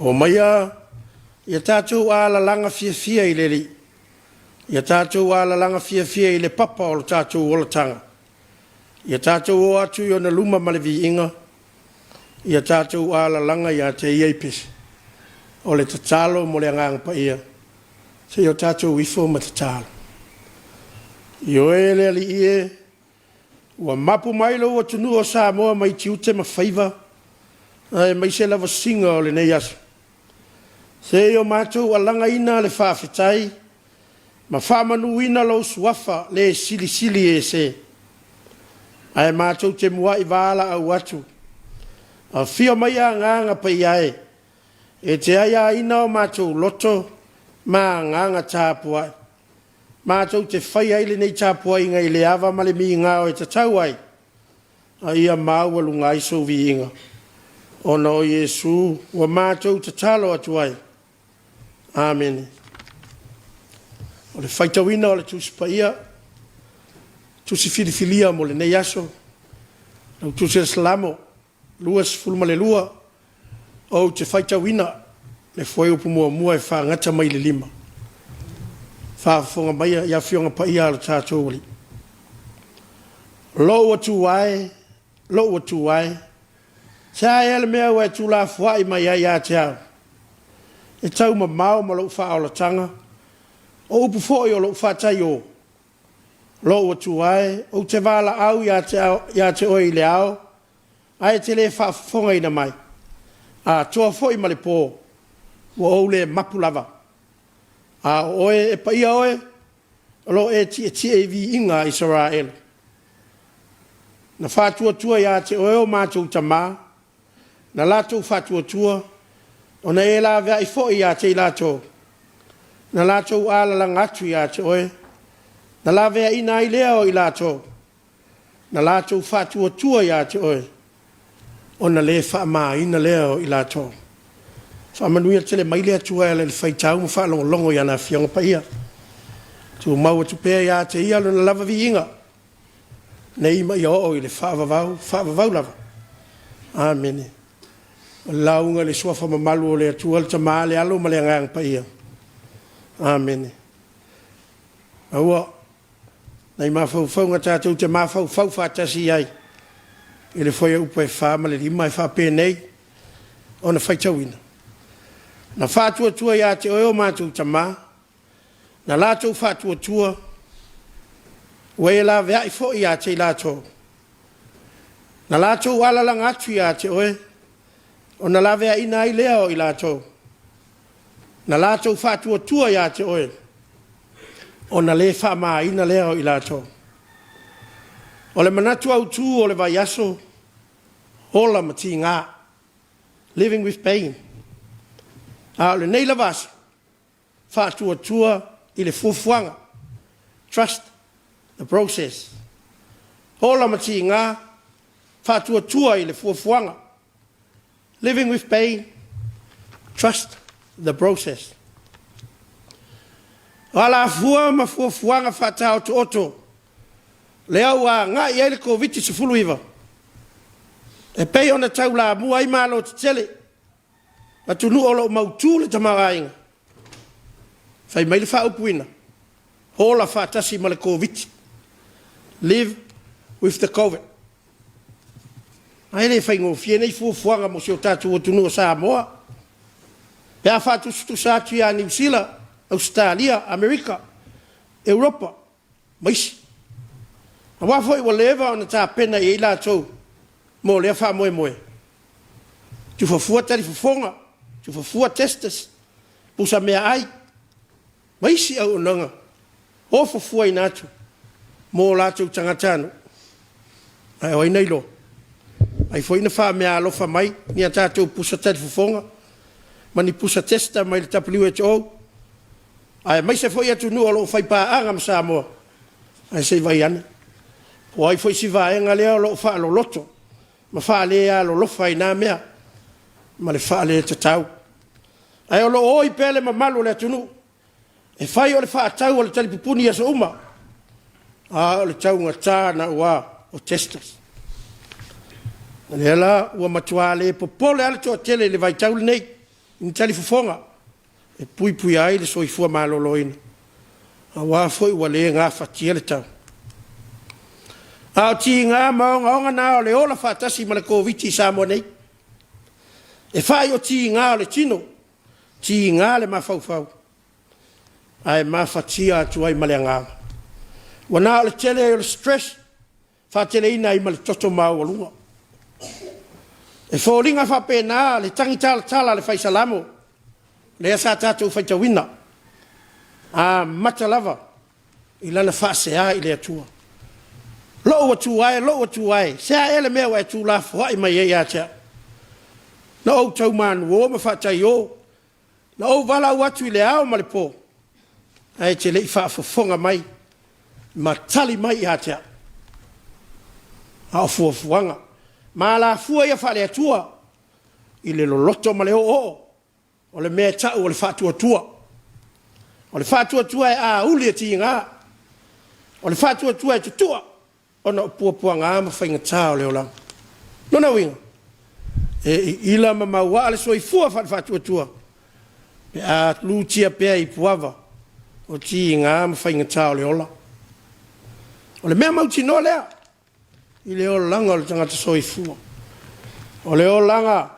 Omaia ia tatou alalaga fiafia i le Alii, ia tatou alalaga fiafia i le papa o lo tatou olataga. Ia tatou o atu i ona luma ma le viiga, ia tatou alalaga ia te ia i pese. O le tatalo mo le Agaga Paia, se i o tatou ifo ma tatalo. Ioe le Alii e, ua mapu mai lou atunuu o Samoa mai tiute ma faiva, aemaise lavasiga o lenei aso. Se i o matou alagaina le faafetai ma faamanuina lou suafa le silisili ese. Ae matou te muai valaau atu, afio maia Agaga Paia e, e te aiaina o matou loto ma agaga tapuai. Matou te faia ai lenei tapuaiga i le ava ma le migao e tatau ai, a ia maualuga ai sou viiga. Ona o Iesu ua matou tatalo atu ai. Amene. O le faitauina o le Tusi Paia, Tusi filifilia mo lenei aso, lau Tusi o le Salamo 22, ou te faitauina le fuaiupu muamua e faagata mai le 5. Faafofoga maia i Afioga Paia a lo tatou Alii. Lou Atua e, lou Atua e, se a ea le mea ua e tuulafoai mai ai ia te au? E taumamao ma lou faaolataga, o upu foi o lou faataiō. Lou Atua e, ou te valaau ia te oe i le ao, ae e te le faafofogaina mai. Atoa foi ma le po, ua ou le mapu lava. A o oe e paia oe, o lo o e tietie i viiga a Isaraelu. Na faatuatua ia te oe o matou tama, na latou faatuatua, ona e laveai foi ia te i latou, na latou alalaga atu ia te oe, na laveaiina ai lea o i latou, na latou faatuatua ia te oe, ona le faamaina lea o i latou. Faamanuia tele mai le Atua e ala i le faitau ma faalogologo i ana Afioga Paia. Tumau atu pea ia te Ia lona lava viiga, nei ma ia oo i le faavavau, faavavau lava. Amene. O le lauga i le suafa mamalu o le Atua le Tama, le Alo ma le Agaga Paia. Amene. Aua nai mafaufauga tatou te mafaufau faatasi i ai i le fuaiupu e 4 ma le 5 e faapenei ona faitauina. Na faatuatua ia te oe o matou tama, na latou faatuatua, ua e laveai foi ia te i latou. Na latou alalaga atu ia te oe, ona laveaiina ai lea o i latou. Na latou faatuatua ia te oe, ona le faamaina lea o i latou. O le manatu autu o le vaiaso, ola ma tiga, living with pain. A o lenei lava aso, faatuatua i le fuafuaga, trust the process. Ola ma tiga, faatuatua i le fuafuaga, living with pain, trust the process. O alafua ma fuafuaga faataotooto lea ua agai i ai le Koviti-19, e pei ona taulamua ai Malo tetele, atunuu o lo o mautu le tamaoaiga, fai mai le faaupuina, ola faatasi ma le Koviti, live with the Covid. Ae le faigofie nei fuafuaga mo si o tatou atunuu o Samoa, pe a faatusatusa atu ia Niu Sila, Ausetalia, Amerika, Europa ma isi. Aua foi ua leva ona tapena i ai latou mo lea faamoemoe. Tufa fua talifofoga, tufa fua testers, pusa meaai, ma isi auaunaga o fuafuaina atu mo latou tagatanuu. Ae o ai na iloa? Ai foi na faameaalofa mai ni a tatou pusa talifofoga ma ni pusa tester mai le WHO, aemaise foi atunuu o lo o faipaaga ma Samoa, ae se i vaai ane, po o ai foi si vaega lea o lo o faaloloto ma faalealolofa i na mea ma le faaletatau. Ae o lo o oi pea le mamalu o le atunuu e fai o le faatau o le talipupuni i aso uma, a o le taugata naua o testers. O lea la ua matuā le popole lava le toatele i le vaitau lenei i ni talifofoga e puipuia ai le soifua maloloina, aua foi ua le gafatia le tau. A o tiga ma ogaoga na o le ola faatasi ma le Koviti i Samoa nei, e fa'i o tiga o le tino, tiga le mafaufau, ae mafatia atu ai ma le agaga. Ua na o le tele ai o le stress, faateleina ai ma le toto maualuga. E foliga faapena le tagitalatala a le Fai Salamo, lea sa tatou faitauina, amata lava i lana faasea i le Atua. Lou Atua e, lou Atua e, se a ea le mea ua e tuulafoai mai ai ia te au? Na ou tau manuō ma faataiō, na ou valaau atu i le ao ma le po, ae e te le i faafofoga mai ma tali mai ia te au. A o fuafuaga ma alafua ia faale-Atua i le loloto ma le oooo o le mea e tau o le faatuatua. O le faatuatua e auli e tiga, o le faatuatua e tutua ona o puapuaga ma faigata o le olaga. Lona uiga, e iila ma mauaa le soifua faale-faatuatua pe a lutia pea i puava o tiga ma faigata o le ola. O le mea mautinoa lea i le olaga o le tagata soifua, o le olaga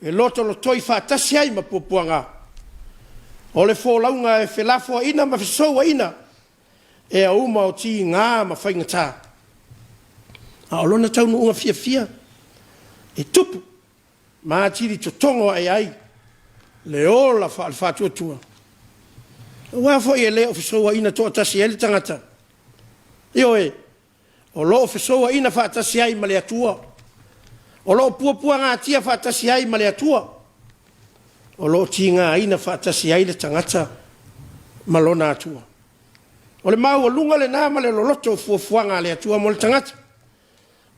e lotolotoi faatasi ai ma puapuaga. O le folauga e felafoaiina ma fesouaina ea uma o tiga ma faigata, a o lona taunuuga fiafia e tupu ma atili totogo ae ai le ola faale-faatuatua. Aua foi e le o fesouaina toatasi ai le tagata, ioe, o lo o fesouaina faatasi ai ma le Atua, o lo o puapuagatia faatasi ai ma le Atua, o lo o tigaina faatasi ai le tagata ma lona Atua. O le maualuga lena ma le loloto o fuafuaga a le Atua mo le tagata.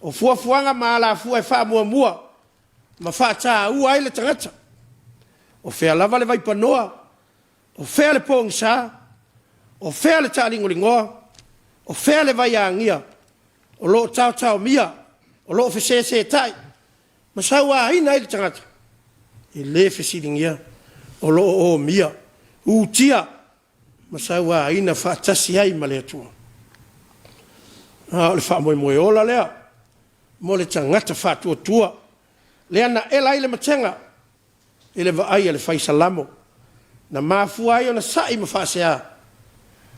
O fuafuaga ma alafua e faamuamua ma faataua ai le tagata. O fea lava le vaipanoa, o fea le pogisa, o fea le taaligoligoa, o fea le vaiagia o lo o taotaomia, o lo o feseseetai ma sauaina ai le tagata, e le fesiligia o lo o omia, utia ma sauaina faatasi ai ma le Atua. A o le faamoemoe ola lea mo le tagata faatuatua, lea na ela ai le matega i le vaai a le Fai Salamo, na mafua ai ona sa'i ma faasea,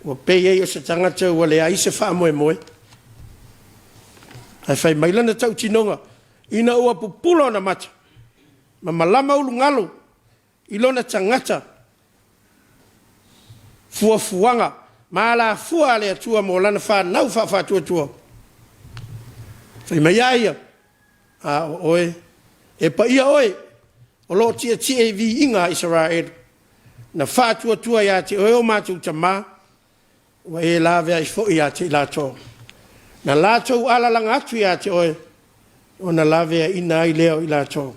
ua pei ai o se tagata ua leai se faamoemoe. Ae fai mai lana tautinoga, ina ua pupula ona mata ma malama ulugalu i lona tagata fuafuaga ma alafua a le Atua mo lana fanau faafaatuatua. Fai mai a ia, A o oe, e paia oe, o lo o tietie i viiga a Isaraelu, na faatuatua ia te oe o matou tama, ua e laveai foi ia te i latou. Na latou alalaga atu ia te oe, ona laveaiina ai lea o i latou.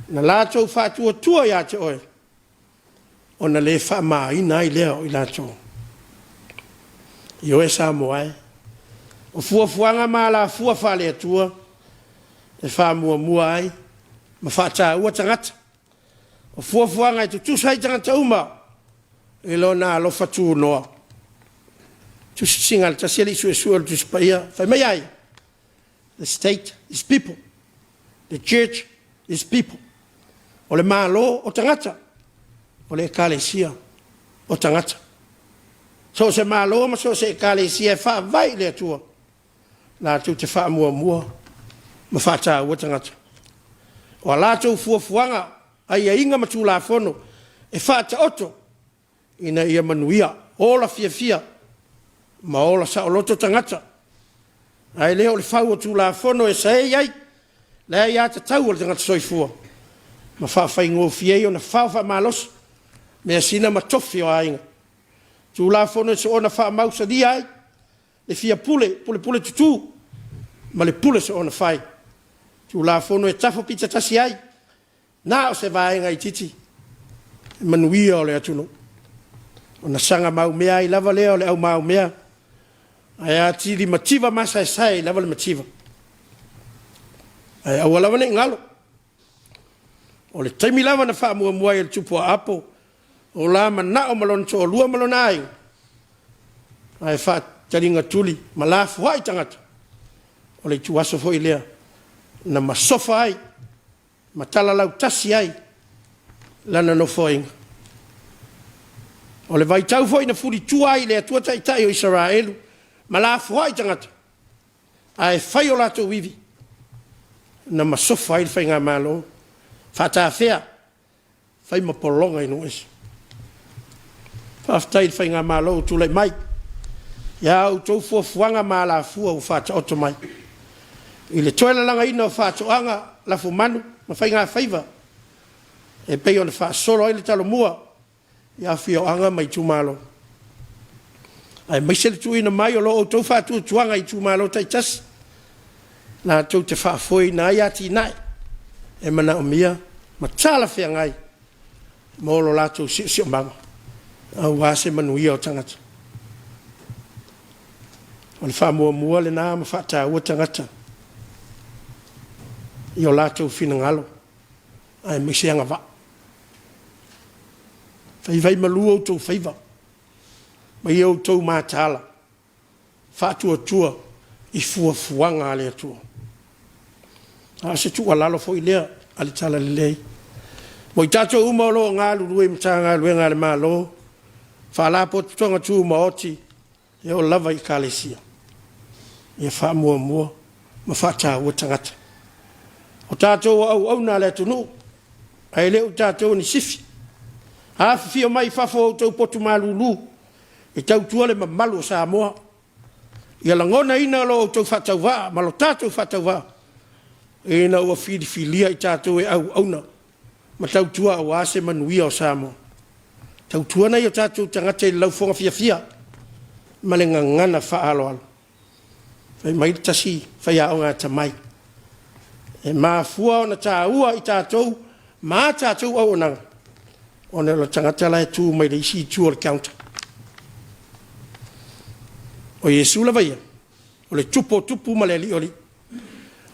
Na latou faatuatua ia te oe, ona le faamaina ai lea o i latou. Ioe Samoa e, o fuafuaga ma alafua faale-Atua e faamuamua ai ma faataua tagata. O fuafuaga e tutusa ai tagata uma i Lona alofa tunoa. Tusitusiga a le Tasi Alii Suesue o le Tusi Paia, fai mai a ia, The state is people. The church is people. O le Malo o tagata, o le Ekalesia o tagata. So o se Malo ma so o se Ekalesia e faavae i le Atua, latou te faamuamua ma faataua tagata. O a latou fuafuaga, aiaiga ma Tulafono e faataoto ina ia manuia, ola fiafia ma ola saoloto tagata, ae le o le fau o Tulafono e saei ai le aiatatau a le tagata soifua ma faafaigofie ai ona fao faamalosi measina ma tofi o aiga. Tulafono e soona faamausalia ai le fia pule, pulepule tutu ma le pule soona fai. Tulafono e tafo pitatasi ai Na o se vaega itiiti e manuia o le atunuu, ona saga maumea ai lava lea o le aumaumea, ae atili mativa masaesae ai lava le mativa. Ae aua lava ne i galo, o le taimi lava na faamuamua ai e le Tupu Aapo o la manao ma lona toalua ma lona aiga, ae faataligatuli ma lafoai tagata, o le ituaso foi lea na masofa ai ma talalautasi ai lana nofoaiga. O le vaitau foi na fulitua ai i le Atua Taitai o Isaraelu ma lafoai tagata, ae fai o latou ivi, na masofa ai le Faigamalo, faatafea, fai ma pologa i nuu ese. Faafetai i le Faigamalo ua tulai mai, i a outou fuafuaga ma alafua ua faataoto mai i le toe lalagaina o faatoaga, lafumanu ma faigafaiva e pei ona faasolo ai le Talomua i afioaga ma itumalo, aemaise le tuuina mai o lo outou faatuatuaga i itumalo taitasi latou te faafoeina ai atinae e manaomia ma talafeagai mo lo latou siosiomaga aua se manuia o tagata. O le faamuamua lena ma faataua tagata i o latou finagalo aemaise agavaa. Faifai malu outou faiva ma ia outou mataala faatuatua i fuafuaga a le Atua. A o se tuualalo foi lea a le Talalelei mo i tatou uma o lo o galulue i Matagaluega a le Malo, Faalapotopotoga Tumaoti, e oo lava i Ekalesia, ia faamuamua ma faataua tagata. O tatou o auauna a le atunuu, ae le o tatou o ni sifi. Afifio mai i fafo o outou potu malulu e tautua le mamalu o Samoa. Ia lagonaina lo outou faatauvaa ma lo tatou faatauvaa ina ua filifilia i tatou e auauna ma tautua aua se manuia o Samoa. Tautua nai o tatou tagata i le laufofoga fiafia ma le gagana faaaloalo. Fai mai le tasi faiaoga atamai, e mafua ona taua i tatou ma a tatou auaunaga, ona o le tagata la e tu mai le isi itu o le counter. O Iesu lava ia, o le Tupu o Tupu ma le Alii o Alii,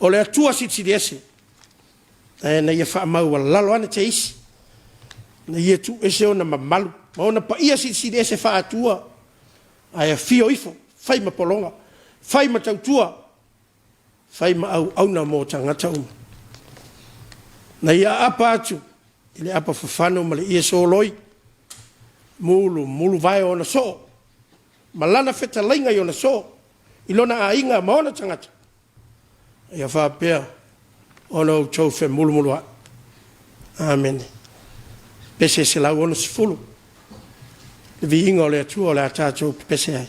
o le Atua Silisili Ese, ae na ia faamaualalo ane teisi, na ia tuuese ona mamalu ma ona paia silisili ese faa-Atua, ae afio ifo, fai ma pologa, fai ma tautua, fai ma auauna mo tagata uma. Na ia aapa atu i le apa fafano ma le ie soloi, mulumuluvae o ona soo ma lana fetalaiga i ona soo, i lona aiga ma ona tagata, ia faapea ona outou femulumuluai. Amene. Pese 160, le viiga o le Atua o le a tatou pepese ai.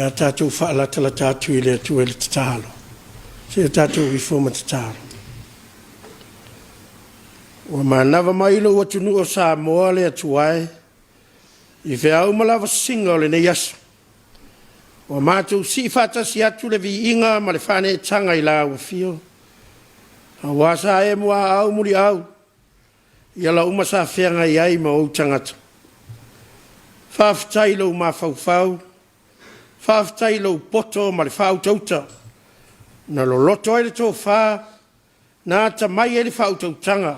Le a tatou faalatalata atu i le Atua i le tatalo. Se i tatou ifo ma tatalo. Ua manava mai lou atunuu o Samoa le Atua e, i feau ma lavasiga o lenei aso. Ua matou sii faatasi atu le viiga ma le faaneetaga i lau afio, aua sa e muaau muliau i ala uma sa feagai ai ma ou tagata. Faafetai i lou mafaufau, faafetai i lou poto ma le faautauta na loloto ai le tofa, na atamai ai le faautautaga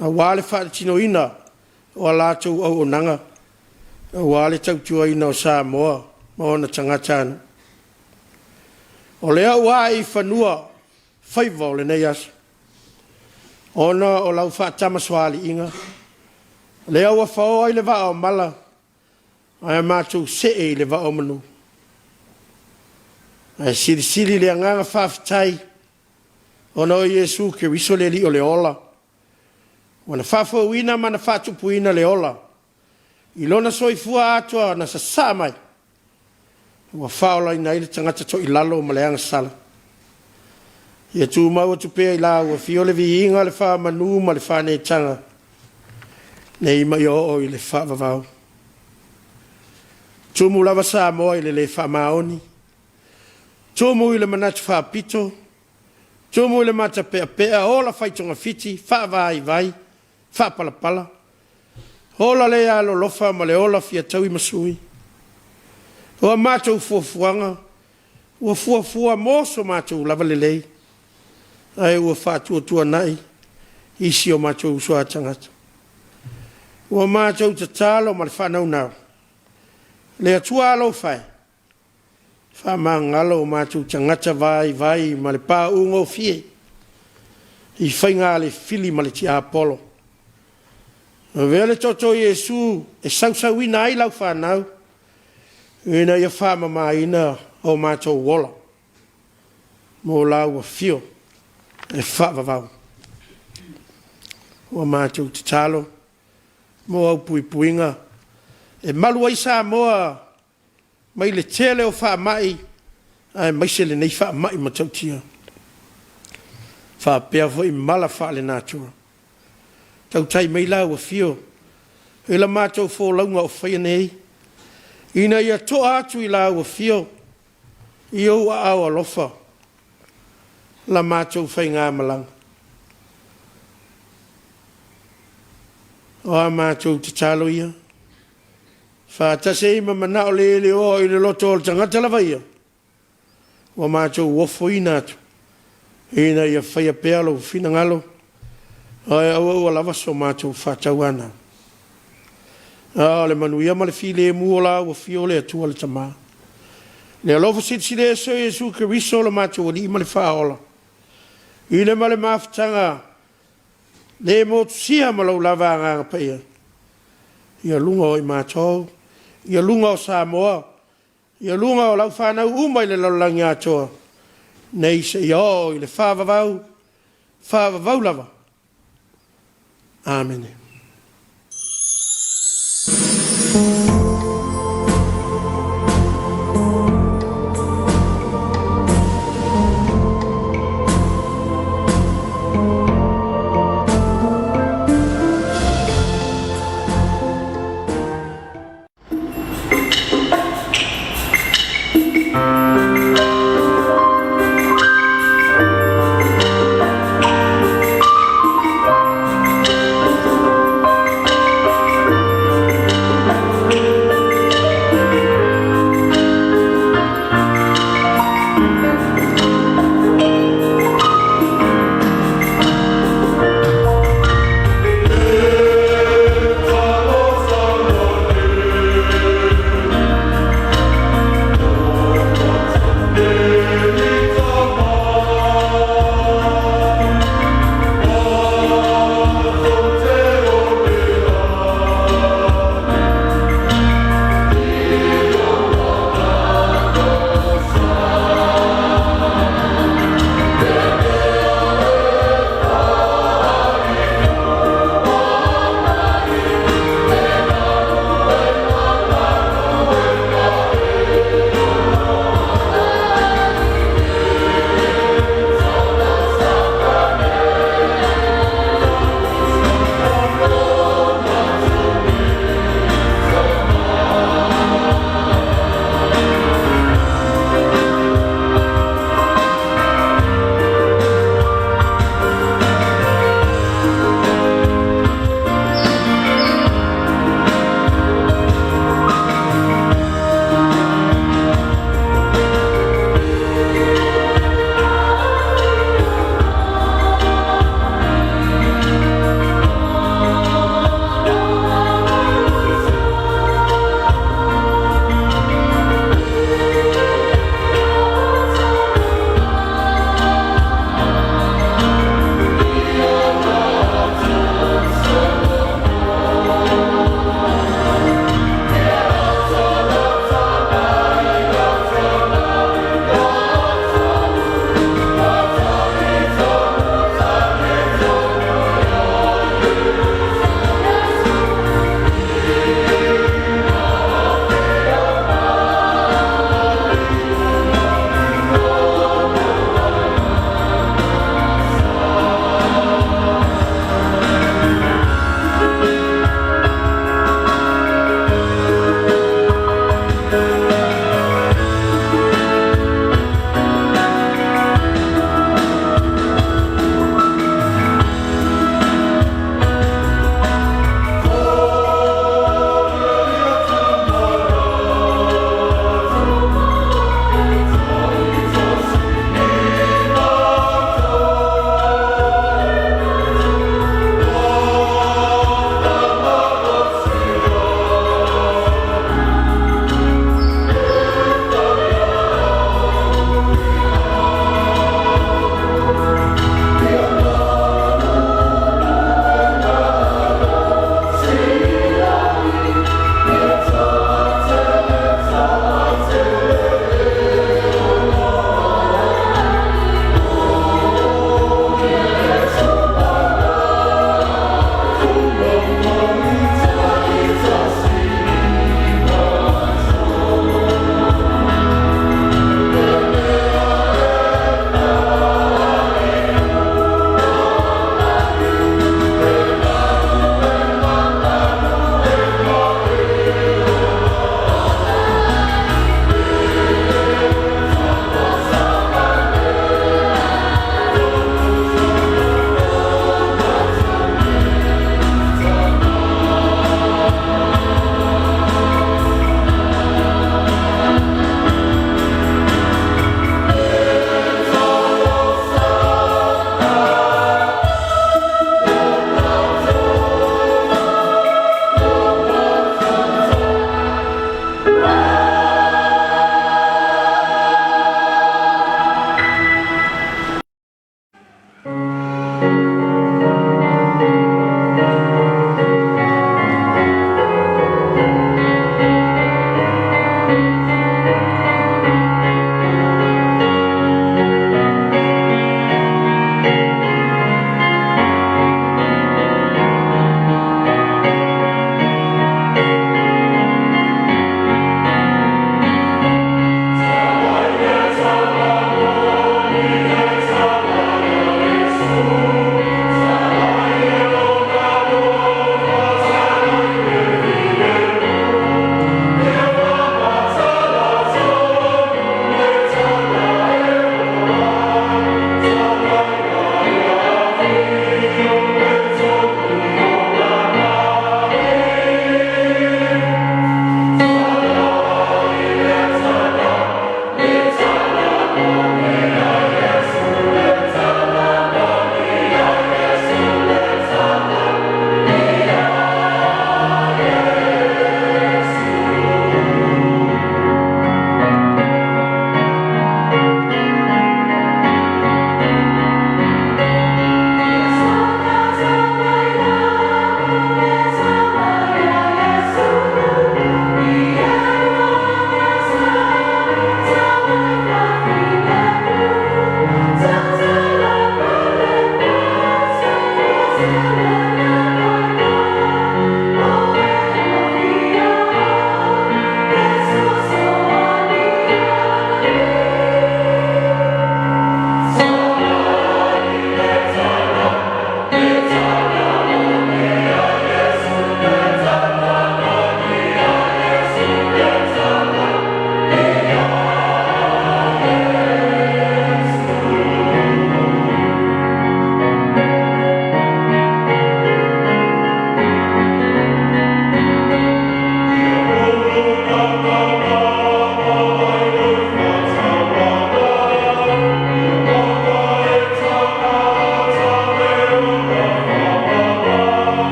aua le faatinoina o a latou auaunaga, aua le tautuaina o Samoa ma ona tagatanuu. O lea ua ae i fanua faiva o lenei aso, ona o lau faatamasoaliiga, lea ua faoa ai le vaa o mala, ae matou see i le vaa o manu. Ae silisili le agaga faafetai ona o Iesu Keriso le Alii o le ola, ua na faafouina ma na faatupuina le ola i Lona soifua atoa na sasaa mai, ua faaolaina ai le tagata toilalo ma le agasala. Ia tumau atu pea i lau Afio le viiga, le faamanu ma le faaneetaga, nei ma ia oo i le faavavau. Tumu lava Samoa i le le faamaoni, tumu i le manatu faapito, tumu i le matapeapea, ola faitogafiti, faavaivai, faapalapala, ola le alolofa ma le ola fia tauimasui. O a matou fuafuaga, ua fuafua mo so matou lava lelei, ae ua faatuatuanai isi o matou uso a tagata. Ua matou tatalo ma le faanaunau, le Atua alofa e, faamagalo o matou tagata vaivai ma le paugofie i faiga le fili ma le tiapolo. Avea le toto o Iesu e sausauina ai lau fanau, ina ia faamamaina o matou ola mo lau afio e faavavau. Ua matou tatalo mo au puipuiga e malu ai Samoa mai le tele o faamai aemaise lenei faamai matautia, faapea foi mala faalenatura. Tautai mai lau afio i la matou folauga o faia nei, ina ia to'a atu i lau afio i ou aao alofa la matou faigamalaga. O a matou tatalo ia, faatasi ai ma manao le leoa i le loto o le tagata lava ia, ua matou ofoina atu, ina ia faia pea lou finagalo, ae aua aua lava so matou faatauanau. A o le manuia ma le filemu o lau afio le Atua le Tama, le alofa silisili ese o Iesu Keriso lo matou Alii ma le Faaola, i le ma le mafutaga le motusia ma lou lava Agaga Paia, ia luga o i matou, ia luga o Samoa, ia luga o lau fanau uma i le lalolagi atoa, nei seia oo i le faavavau, faavavau lava. Amene.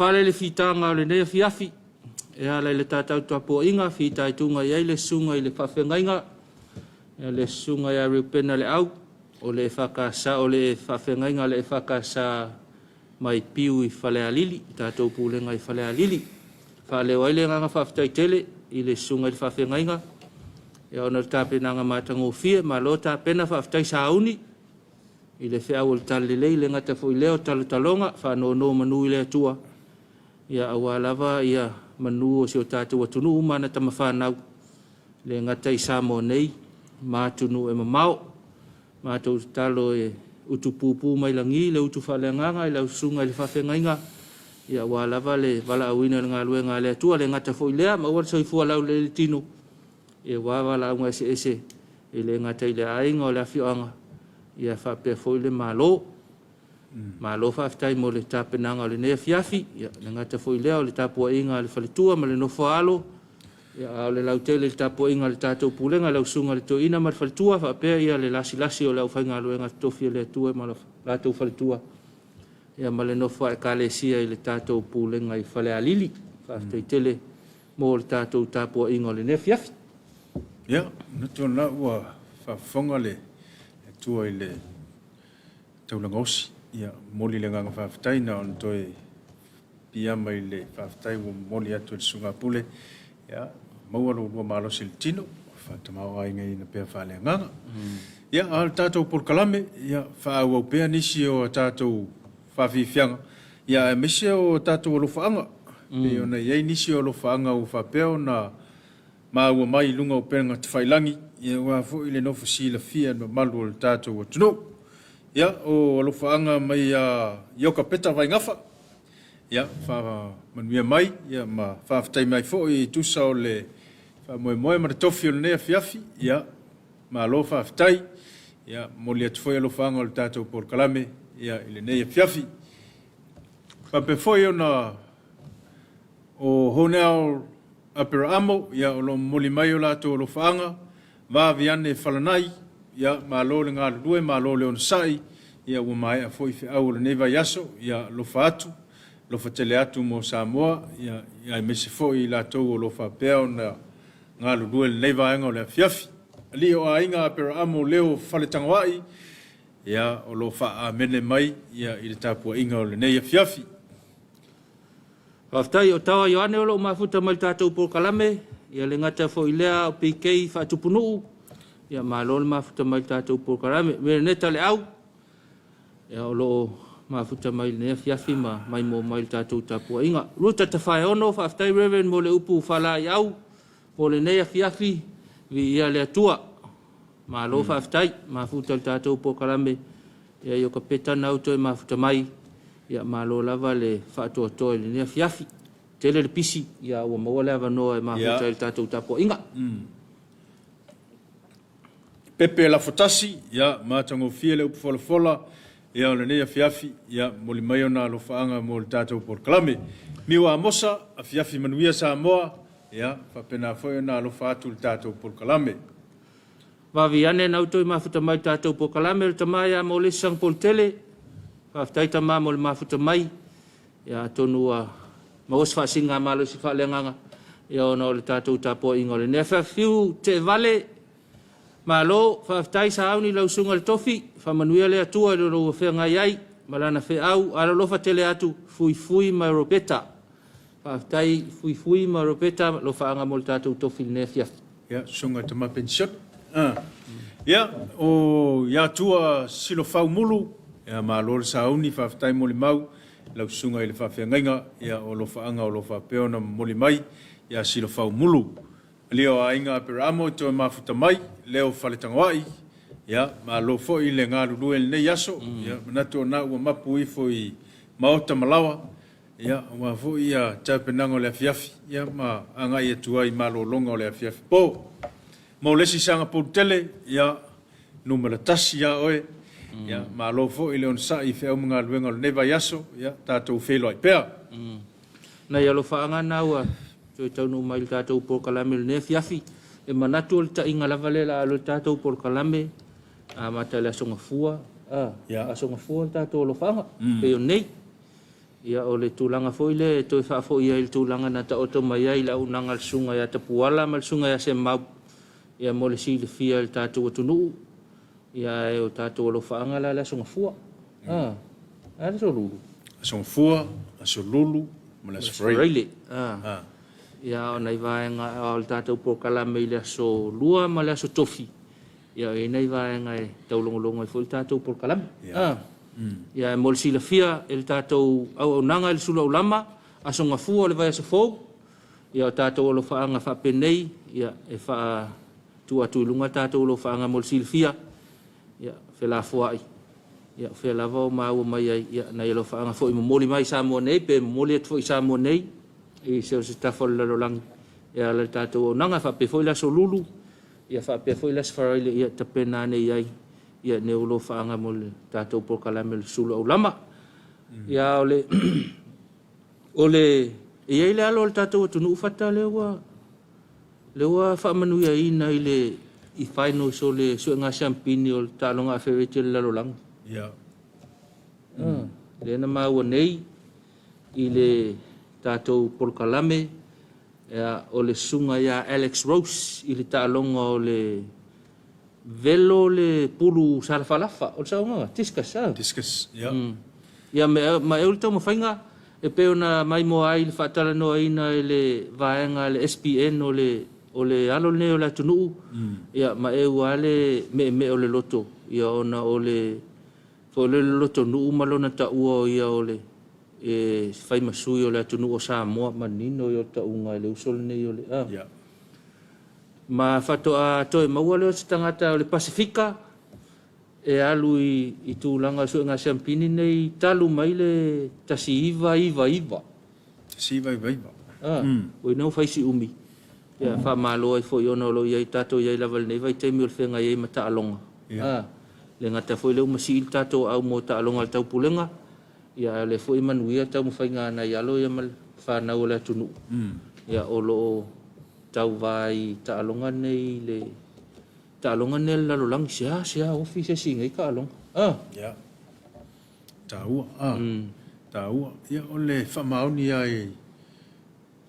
Fale le fitaga o lenei afiafi e ala i le tatau tapuaiga fitaituga i ai le susuga i le faafeagaiga, le susuga ia Reupena Leau o le EFKS, o le faafeagaiga a le EFKS mai Piu i Falealili, tatou pulega i Falealili. Faaleo ai le agaga faafetai tele i le susuga i le faafeagaiga ona o le tapenaga matagofie. Malo tapena, faafetai sauni i le feau o le talalelei, le gata foi lea o talotaloga, faanonomanu i le Atua, aua lava manu o si o tatou atunuu ma ana tamafanau, le gata i Samoa nei ma atunuu e mamao. Matou tatalo e utupupu mai lagi le utu faaleagaga i lau susuga i le faafeagaiga, aua lava le valaauina i le galuega a le Atua, le gata foi lea, maua le soifua laulelei i le tino, aua valaauga eseese e le gata i le aiga o le afioaga, faapea foi le Malo. Malo faafetai mo le tapenaga o lenei afiafi, le gata foi lea o le tapuaiga a le faletua ma le nofoaalo, a o le lautele i le tapuaiga a le tatou pulega, lau susuga i le toeaina ma le faletua, faapea le lasilasi o le aufaigaluega totofi a le Atua ma le latou faletua, ma le nofo a ekalesia i le tatou pulega i Falealili. Faafetai tele mo le tatou tapuaiga o lenei afiafi. Ia, manatu o lena ua faafofoga le Atua i le taulaga osi. Ia, momoli le agaga faafetai na ona toe piiama i le faafetai ua momoli atu e le Susuga Pule. Ia, maua lo lua malosi i le tino, faatamaoaigaina pea faaleagaga. Ia, a o le tatou polokalame, ia, faaauau pea nisi o tatou faafiafiaga, ia, aemaise o tatou alofaaga. Pei ona i ai nisi o alofaaga ua faapea ona maua mai i luga o upega tafailagi, ia, aua foi le nofo silafia e le mamalu o le tatou atunuu. Ia, o alofaaga mai ia Ioka Peta Vaigafa, ia, faamanuia mai, ia, ma faafetai mai foi i tusa o le faamoemoe ma le tofi o lenei afiafi, ia, malo faafetai, ia, momoli atu foi alofaaga o le tatou polokalame, ia, i lenei afiafi. Faapea foi ona o Honel Aperaamo, ia, o lo o momoli mai o latou alofaaga, vave ane Falanai, ia, malo le galulue, malo le onosai, ia, ua maea foi feau o lenei vaiaso, ia, alofa atu, alofa tele atu mo Samoa, ia, aemaise foi i latou o lo o faapea ona galulue i lenei vaega o le afiafi. Alii o aiga Aperaamo Leo Faletagoai, ia, o lo o faaamene mai, ia, i le tapuaiga o lenei afiafi. Faafetai o Taoa Ioane o lo o mafuta mai le tatou polokalame, ia le gata foi lea o PK Faatupunuu, ia malo le mafuta mai le tatou polokalame. Mereneta Leau, ia o lo o mafuta mai lenei afiafi ma maimoa mai le tatou tapuaiga. Ruta Tafaeono, faafetai Reverend mo le upu faalaeiau mo lenei afiafi, viia le Atua. Malo faafetai, mafuta le tatou polokalame, ia Iokapeta na toe mafuta mai, ia malo lava le faatoatoa i lenei afiafi. Tele le pisi, ia ua maua le avanoa e mafuta i le tatou tapuaiga. Pepe Lafotasi, ia, matagofie le upu folafola, ia, o lenei afiafi, ia, momoli mai ona alofaaga mo le tatou polokalame. Miu Amosa, afiafi manuia Samoa, ia, faapena foi ona alofa atu le tatou polokalame. Vave ane na toe mafuta mai le tatou polokalame o le tama ia Molesi Sagapolutele. Faafetai tama mo le mafuta mai. Ia atonu ua maua se faasiligamalosi faaleagaga, ia ona o le tatou tapuaiga o lenei afiafi. Fiu Teevale, malo, faafetai sauni lau susuga i le tofi, faamanuia le Atua i lo lou feagai ai ma lana feau, alolofa tele atu Fuifui ma Robeta. Faafetai Fuifui ma Robeta, alofaaga mo le tatou tofi i lenei afiafi. Ia, susuga i tama penisione. Ia, o ia Atua Silofau Mulu, ia, malo le sauni, faafetai mo le mau, lau susuga i le faafeagaiga, ia, o alofaaga o lo o faapea ona momoli mai ia Silofau Mulu. Alia o aiga Aperaamo i toe mafuta mai, leo Faletagoai, ia, malo foi le galulue i lenei aso, ia, manatu o na ua mapu ifo i maota ma laoa, ia, aua foi ia tapenaga o le afiafi, ia, ma agai atu ai i malologa o le afiafi po. Mo le isi Sagapolu tele, ia, numera 1 ia oe, ia, malo foi le onosai i feau ma galuega o lenei vaiaso, ia, tatou feiloai pea. Nai alofaaga na ua toe taunuu mai le tatou polokalame o lenei afiafi. E manatu o le taiga lava lea o le a alu ai le tatou polokalame, amata i le Aso Gafua, Aso Gafua le tatou alofaaga, pei o nei. Ia, o le tulaga foi lea e toe faafoi ai i le tulaga na taoto mai ai le auaunaga a le Susuga ia Tapuala ma le Susuga ia Semau, ia mo le silafia e le tatou atunuu, ia ae o tatou alofaaga la le Aso Gafua. A, a le Aso Lulu? Aso Gafua, Aso Lulu ma le Aso Faraile. A. Ia, o nai vaega o le tatou polokalame i le Aso Lua ma le Aso Tofi, ia e i ai nai vaega e taulogologo ai foi le tatou polokalame. A. Ia, mo le silafia e le tatou auaunaga i le Sulu Aulama, Aso Gafua o le vaiaso fou, ia o tatou alofaaga faapenei, ia e faatuu atu i luga tatou alofaaga mo le silafia, ia felafoai, ia o fea lava o maua mai ai, ia nai alofaaga foi momoli mai i Samoa nei pe momoli atu foi i Samoa nei i so o se tafa o le lalolagi e ala i le tatou auaunaga. Faapea foi le Aso Lulu, ia faapea foi le Aso Faraile, ia tapena ane i ai ia nei alofaaga mo le tatou polokalame o le Sulu Aulama. Ia o le o le e i ai le alo o le tatou atunuu Fata lea ua lea ua faamanuiaina i le i finals o le suega siampini o le taaloga afereti o le lalolagi. Ia. Lea na maua nei i le tatou polokalame, ia, o le susuga ia Alex Rose i le taaloga o le velo le pulu salafalafa, o le saogaga, discus, a? Discus, ia. Ia, ma eo le taumafaiga e pei ona maimoa ai le faatalanoaina e le vaega a le SPN o le o le alo lenei o le atunuu, ia, ma eu lava le meemee o le loto, ia, ona o le foi le lotonuu ma lona taua o ia o le e fai ma sui o le atunuu o Samoa, manino ia o le tauga e le uso lenei o le a. Ma faatoa toe maua lea o se tagata o le Pasefika e alu i tulaga o suega siampini nei talu mai le 1999. 1999. Ah, ua ina ua fai si umi. Ia, faamalo ai foi ona o lo o i ai tatou i ai lava i lenei vaitaimi o le feagai ai ma taaloga. Ah, le gata foi lea ua masii le tatou aau mo taaloga a le taupulega, ia a o lea foi e manuia le taumafaiga a nai alo ia ma le fanau o le atunuu. Ia, o lo o tauva i taaloga nei le taaloga nei a le lalolagi. Sea, sea ofi se isi i nei taaloga. Ah. Ia. Taua. Ah. Taua. Ia, o le faamaoni lava i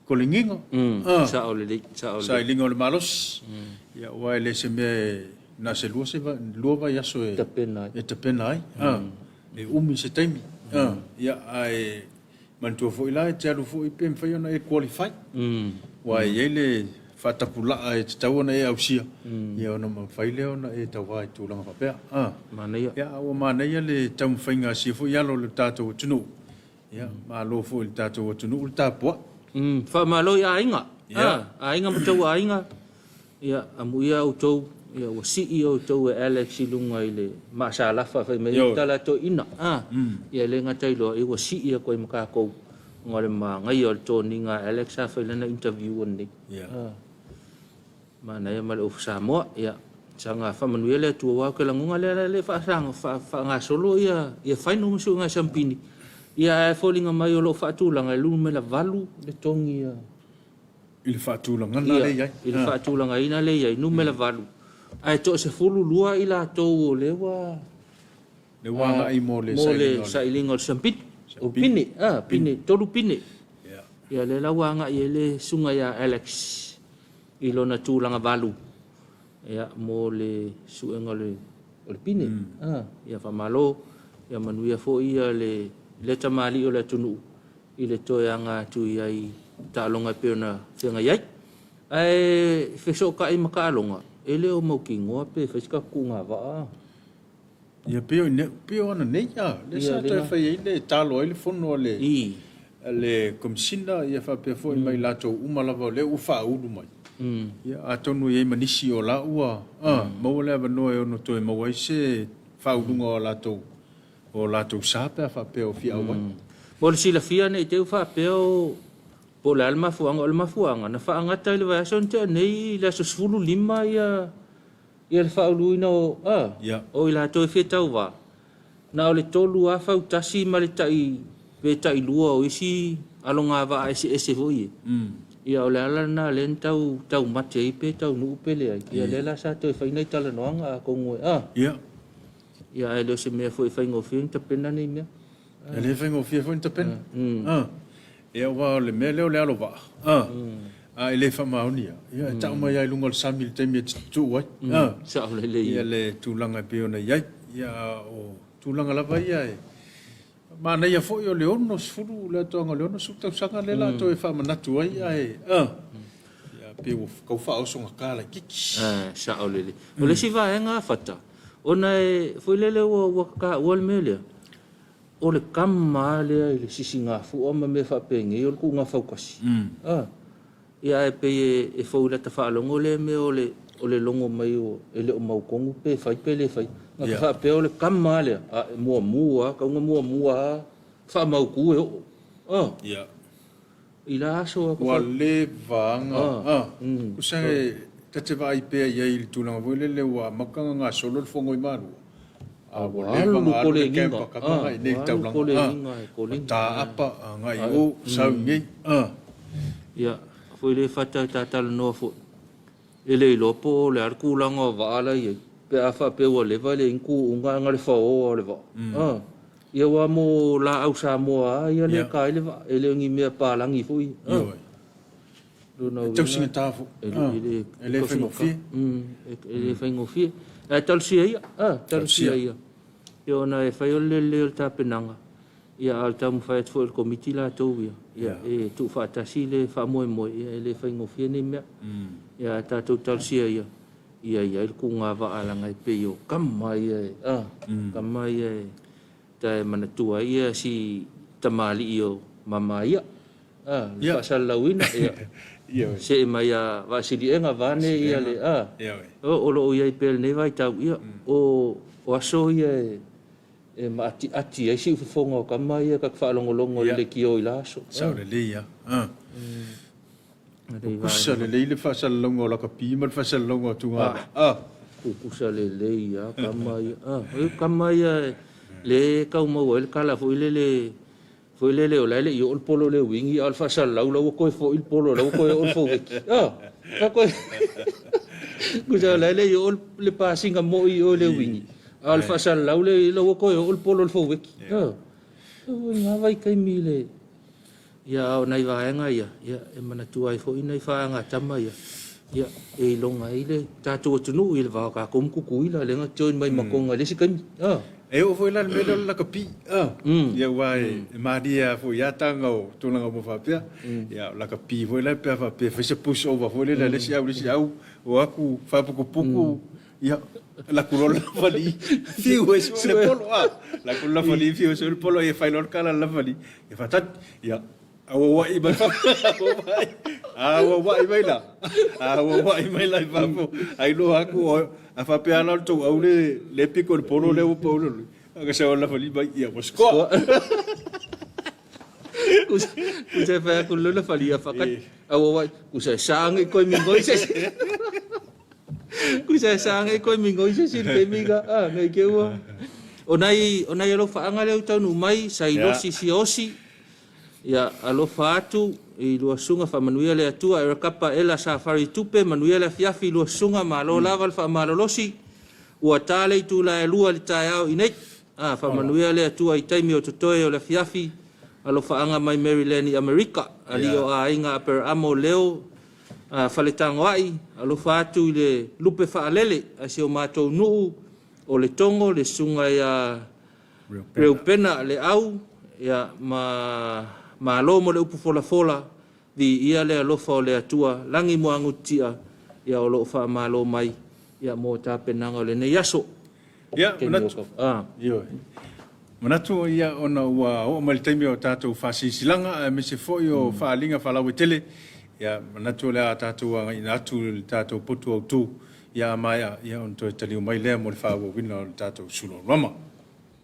koligiga. Ah. Sao lelei, sao lelei. Sailiga o le malosi. Ia, aua e le se mea e na o se lua, se lua vaiaso e tapena ai. E tapena ai. Ah. E umi se taimi. Ah. Ia, ae manatua foi la e te alu foi pe mafai ona e qualify. Aua e i ai le faatapulaa e tatau ona e ausia, ia ona mafai lea ona e tauva i tulaga faapea. Ah. Manaia. Ia, a ua manaia le taumafaiga a sia foi alo o le tatou atunuu. Ia, malo foi i le tatou atunuu le tapuai. Faamalo i aiga. Ah, aiga ma tauaiga. Ia, amuia outou, ia, ua sii outou e Alex i luga i le maasalafa fai mai ai tala a toeaina. A, ia e le gata i loa, ia ua sii atu ai ma tatou ona o le manaia o le toniga a Alex sa fai lana interview ananei. A, manaia ma le Ofu Samoa. Ia, saga faamanuia le Atua aua ou te lagona lea la le faagasolo ia ia final ma suiga siampini. Ia ae foliga mai o lo o faatulaga e numera 8 le togi a I le faatulagaga lea i ai. I le faatulagaina lea i ai, numera 8. Ae toa-12 i latou o lea ua... Lea ua agai mo le sailiga o le siampini. O pine, a, pine, 3 pine. Ia, lea la ua agai ai le susuga ia Alex i lona tulaga 8, ia, mo le suega o le pine. A, ia faamalo, ia manuia foi le lea tamalii o le atunuu i le toe aga atu i ai taaloga e pei ona feagai ai. Ae fesootai ma taaloga, e le o mautinoa pe fai se tatou tuugavaa. Ia pei o nei, pei o ananei a, lea sa toe fai ai le talo ai le fono a le a le Komesina ia faapea foi ma i latou uma lava o lea ua faaulu mai. Ia atonu e i ai ma nisi o la ua maua le avanoa e ono toe maua ai se faauluga o latou o latou sa pe a faapea o fia auai. Mo le silafia ne i te i ua faapea o po o le a le mafuaaga, o le mafuaaga na faagata i le vaiaso na tea nei i le aso 15 ia ia le faauluina o a o i latou e fia tauva, na o le tolu lava fautasi ma le tai pe tai lua o isi alogavaa eseese foi ia. Ia o le ala lena lea na tau taumate ai pe taunuu pe leai. Ia lea la sa toe fai nai talanoaga atonu e a. Ia, ae le o se mea foi e faigofie ona tapena nei mea. E le faigofie foi ona tapena. A. Ia aua o le mea lea o le alo vaa. A. A e le faamaonia, ia e tau mai lava i luga o le sami i le taimi e te tutuu ai. A. Sao lelei. Ia le tulaga e pei ona i ai. Ia a o tulaga lava ia e manaia foi o le 60, le atoaga o le 60 tausaga lea o le a toe faamanatu ai ae a. Ia pei ua tau faaosogata laitiiti. A, sao lelei. O le isi vaega a Fata, ona e foi lele ua ua taua le mea lea, o le kama lava lea i le sisigafua ma mea faapenei o le tuuga fautasi. A, ia ae pei e e fou i lata faalogo lea mea o le o le logo mai o e le o mautonu pe fai pe le fai. Na ta faapea o le kama lava lea, a e muamua lava, tatau ona muamua lava faamautu e oo. A. I la aso Ua leva aga tusa e ta te vaai pea i ai i le tulaga foi lele ua amata ona gasolo le fono i Malua, a ua leva ona alu le camp a kama agai i inei i le taulaga, ua taapa agai i o, sau i inei. Ia, foi le fata ta talanoa foi, e le iloa po o le a le tulaga o vaa la e i ai, pe a faapea ua leva e leai ni tuuga ae na o le faoa o le vaa. Ia aua mo laau Samoa lava ia lea e ta ai le vaa, e le o ni mea palagi foi ia. Ioe. Lona E uiga, tausigata foi. e le, e le, E le faigofie. E le faigofie. Ae talosia ia, a, talosia ia. Ia ona e fai o le lelei o le tapenaga, ia a o le taumafai atu foi o le Komiti latou ia, ia e tuufaatasi le faamoemoe, ia e le faigofie nei mea. Ia ae tatou talosia ia, ia i ai le tuga vaa leaga e pei o tama ia e, a, tama ia e ta e manatua ai ia si tamalii o mama ia, a, le faasalalauina, ia, see mai ia Vaasiliega vaeane ia le, a, o, o lo o i ai pea i lenei vaitau, ia, o, o aso ia e, e maatiati ai siufofoga o tama ia ta te faalogologo i le leitio i la aso. Sao lelei lava, a. Kukusa lelei le faasalalauga o lakapi ma le faasalalauga o tugavaa. Ah. Kukusa lelei lava tama ia. Ah, o tama ia le tau maua ai le tala foi lele, foi lele o la e le i oo le polo i le uiga, a o le faasalalau la ua toe foi le polo, la ua toe oo le foueti. Ah, ka toe Kusa o la e le i oo le pasiga moi i o i le uiga, a o le faasalalau le la ua toe oo le polo i le foueti. Ah, o na vaitaimi le Ia, a o nai vaega ia, ia, e manatua ai foi nai faagatama ia, ia, e iloga ai le tatou atunuu i le va o tatou ma Tutuila, lea na join mai ma Tonga i le isi taimi. A. E oo foi la i le mea lea o le lakapi, a, ia aua e malie lava foi i a taga o tulaga uma faapea. Ia, o lakapi foi la pe a faapea e fai se push over foi lele a le isi au i le isi au, o atu faaputuputu, ia, laku loa le lafali, fiu e sue le polo, a, laku le lafali fiu e sue le polo, ia fai loa le kala a le lafali, Ia faatali, ia, auauai mai fafo, auauai, auauai mai la, auauai mai la i fafo, ai loa atu, a faapea la o le tou au le, le piko i le polo lea ua pau le, a ka sau la fali mai, ia, ua scoa. Kusa e fai atu le la fali, ia faatali, auauai, kusa e saga i koe migoi se isi. Kusa e saga i koe migoi se isi i le taimi ka, a, nei te ua. O nai, o nai alofaaga lea ua taunuu mai, sa i losi siaosi, ia, alofa atu i lua susuga, faamanuia le Atua, Erakapa Ela Safari Tupe, manuia le afiafi i lua susuga, malo lava le faamalolosi, ua ta le itula e lua i le taeao i nei. A, faamanuia le Atua i taimi o totoe o le afiafi, alofaaga mai Maryland i Amerika, alii o aiga Aperamo Leo, Faletagoai, alofa atu i le lupe faalele a si o matou nuu o Letogo, le susuga ia Reupena Leau, ia, ma malo mo le upu folafola, viia le alofa o le Atua, lagi muagutitia, ia o lo o faamalo mai, ia, mo tapenaga o lenei aso. Ia, manatu, ioe. Manatu, ia, ona ua oo mai le taimi o tatou faasilasilaga aemaise foi o faaaliga faalauaitele, ia, manatu o le a tatou agaiina atu i le tatou potu autu, ia, a maea, ia, ona toe taliu mai lea mo le faaauauina o le tatou sulualuama.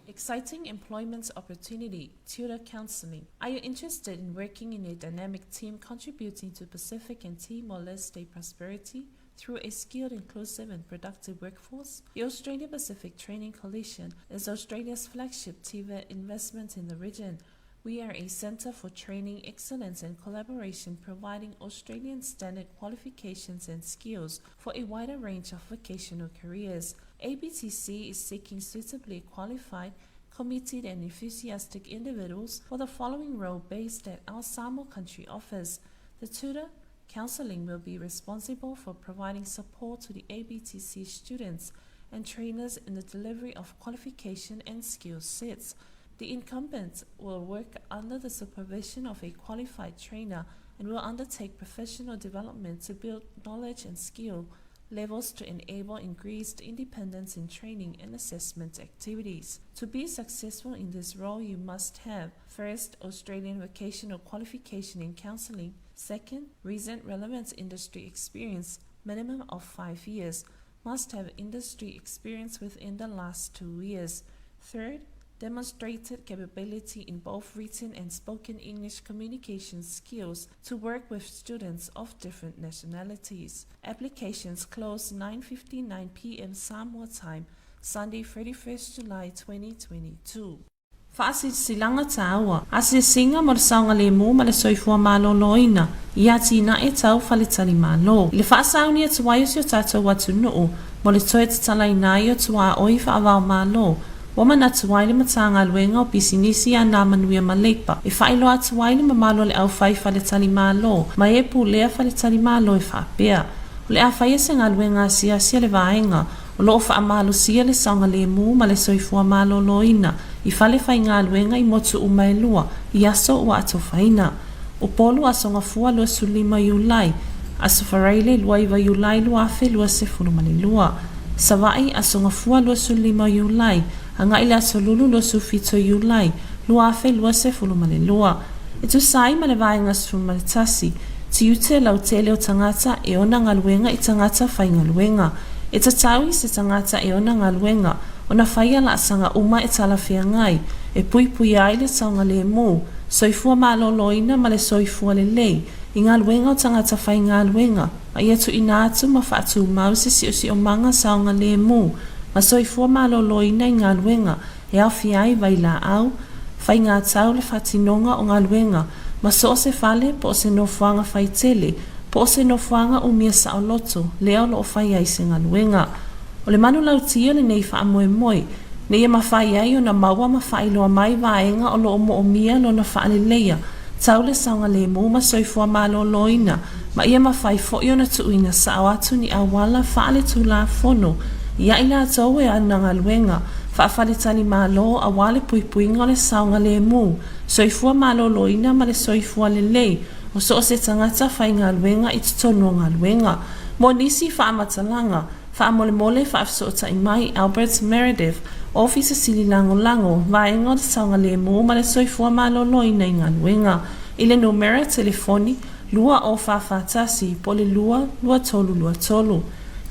Exciting employment opportunity, Tutor Counselling. Are you interested in working in a dynamic team contributing to Pacific and Timor-Leste prosperity through a skilled, inclusive and productive workforce? The Australia Pacific Training Coalition is Australia's flagship TVET investment in the region. We are a centre for training excellence and collaboration, providing Australian standard qualifications and skills for a wider range of vocational careers. ABTC is seeking suitably qualified, committed and enthusiastic individuals for the following role based at our Samoa Country Office. The tutor, counseling will be responsible for providing support to the ABTC students and trainers in the delivery of qualification and skill sets. The incumbent will work under the supervision of a qualified trainer and will undertake professional development to build knowledge and skill levels to enable increased independence in training and assessment activities. To be successful in this role, you must have first, Australian vocational qualification in counseling, second, recent relevant industry experience, minimum of five years, must have industry experience within the last two years. Third, demonstrated capability in both written and spoken English communication skills to work with students of different nationalities. Applications close 9:59 p.m. Samoa time, Sunday 31st July 2022. Faasilasilaga taua, asiasiga mo le saogalemu ma le soifua maloloina i atinae tau faletalimalo. I le faasauni atu ai o si o tatou atunuu mo le toe tatalaina ai o tuaoi faavaomalo, ua manatu ai le Matagaluega o Pisinisi a Nā Manuia ma Leipa e faailoa atu ai le mamalu o le aufai faletalimalo ma e pulea faletalimalo e faapea, O le a faia se galuega asiasi a le vaega O lo o faamalosia le saogalemu ma le soifua maloloina i fale faigaluega i motu uma e lua i aso ua atofaina. Upolu, Aso Gafua 25 Iulai, Aso Faraile 29 Iulai 2022. Savaii, Aso Gafua 25 Iulai, agai le Aso Lulu 27 Iulai 2022. E tusa ai ma le Vaega 11, tiute lautele o tagata e ona galuega i tagata faigaluega. E tatau i se tagata e ona galuega ona faia laasaga uma e talafeagai, e puipuia ai le saogalemu, soifua maloloina ma le soifua lelei i galuega o tagata faigaluega, ma ia tuuina atu ma faatumau se siosiomaga saogalemu ma soifua maloloina i galuega e aofia ai vailaau, faigatau le faatinoga o galuega ma so o se fale po o se nofoaga faitele po o se nofoaga umia saoloto lea o lo o fai ai se galuega. O le manulauti o lenei faamoemoe, ina ia mafai ai ona maua ma faailoa mai vaega o lo o moomia lona faaleleia tau le saogalemu ma soifua maloloina ma ia mafai foi ona tuuina sao atu ni auala faaletulafono ia i latou e ana galuega faafaletalimalo aua le puipuiga o le saogalemu, soifua maloloina ma le soifua lelei o so o se tagata faigaluega i totonu o galuega. Mo nisi faamatalaga, faamolemole faafesootai mai Albert Meredith, Ofisa Sili Lagolago, Vaega o le Saogalemu ma le Soifua Maloloina i Galuega, i le numera telefoni 2041 po o le 2 2323.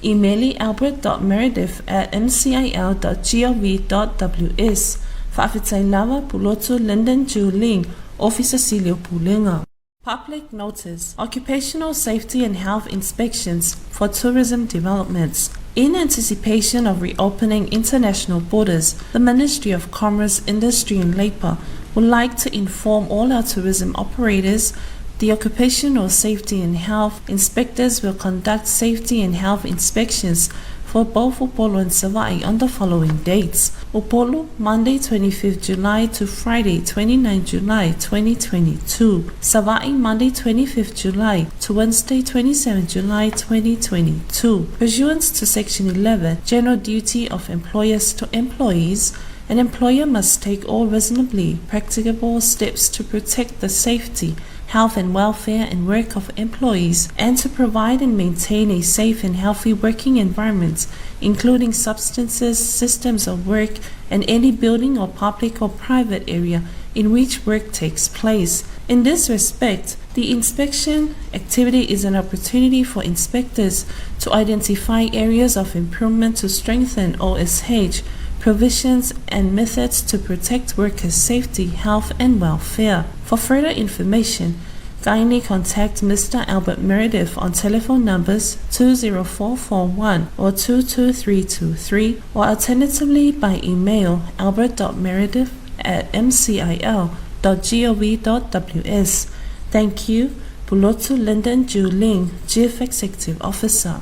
Imeli albert.meredith at mcil dot gov dot ws Faafetai lava, Pulotu Lyndon Ju Ling, Ofisa Sili o Pulega. Public Notice, Occupational Safety and Health Inspections for Tourism Developments. In anticipation of reopening international borders, the Ministry of Commerce, Industry and Labour would like to inform all our tourism operators the Occupational Safety and Health Inspectors will conduct safety and health inspections for both Upolu and Savai'i on the following dates. Upolu, Monday 25th July to Friday 29 July 2022. Savai'i, Monday 25th July to Wednesday 27 July 2022. Pursuant to Section 11, General Duty of Employers to Employees, an employer must take all reasonably practicable steps to protect the safety, health and welfare and work of employees and to provide and maintain a safe and healthy working environment, including substances, systems of work, and any building or public or private area in which work takes place. In this respect, the inspection activity is an opportunity for inspectors to identify areas of improvement to strengthen OSH provisions and methods to protect workers' safety, health, and welfare. For further information, kindly contact Mr. Albert Meredith on telephone numbers 20441 or 22323 or alternatively by email albert.meredith at mcil.gov.ws. Thank you. Pulotu Lyndon Juling, Chief Executive Officer.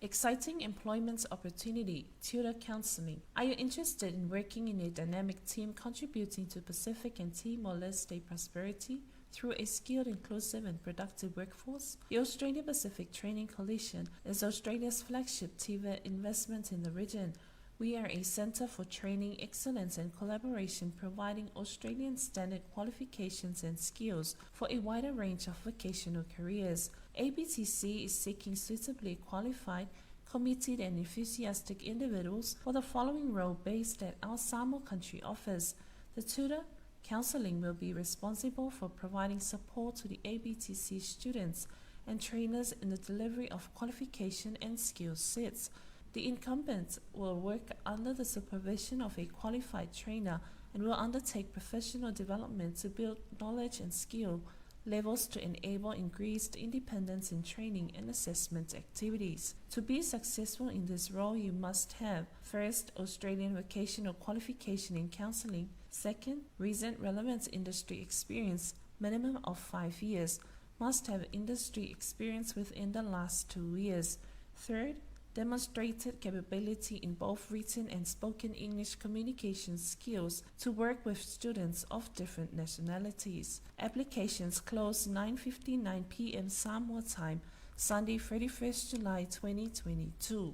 Exciting employment opportunity, tutor counseling. Are you interested in working in a dynamic team contributing to Pacific and Timor-Leste prosperity through a skilled, inclusive and productive workforce? The Australia Pacific Training Coalition is Australia's flagship TVET investment in the region. We are a centre for training excellence and collaboration providing Australian standard qualifications and skills for a wider range of vocational careers. ABTC is seeking suitably qualified, committed and enthusiastic individuals for the following role based at our Samoa Country Office. The tutor counselling will be responsible for providing support to the ABTC students and trainers in the delivery of qualification and skill sets. The incumbent will work under the supervision of a qualified trainer and will undertake professional development to build knowledge and skill levels to enable increased independence in training and assessment activities. To be successful in this role, you must have first, Australian vocational qualification in counselling, second, recent relevant industry experience, minimum of five years, must have industry experience within the last two years. Third, demonstrated capability in both written and spoken English communication skills to work with students of different nationalities. Applications close 9:59 p.m. Samoa time, Sunday 31st July 2022.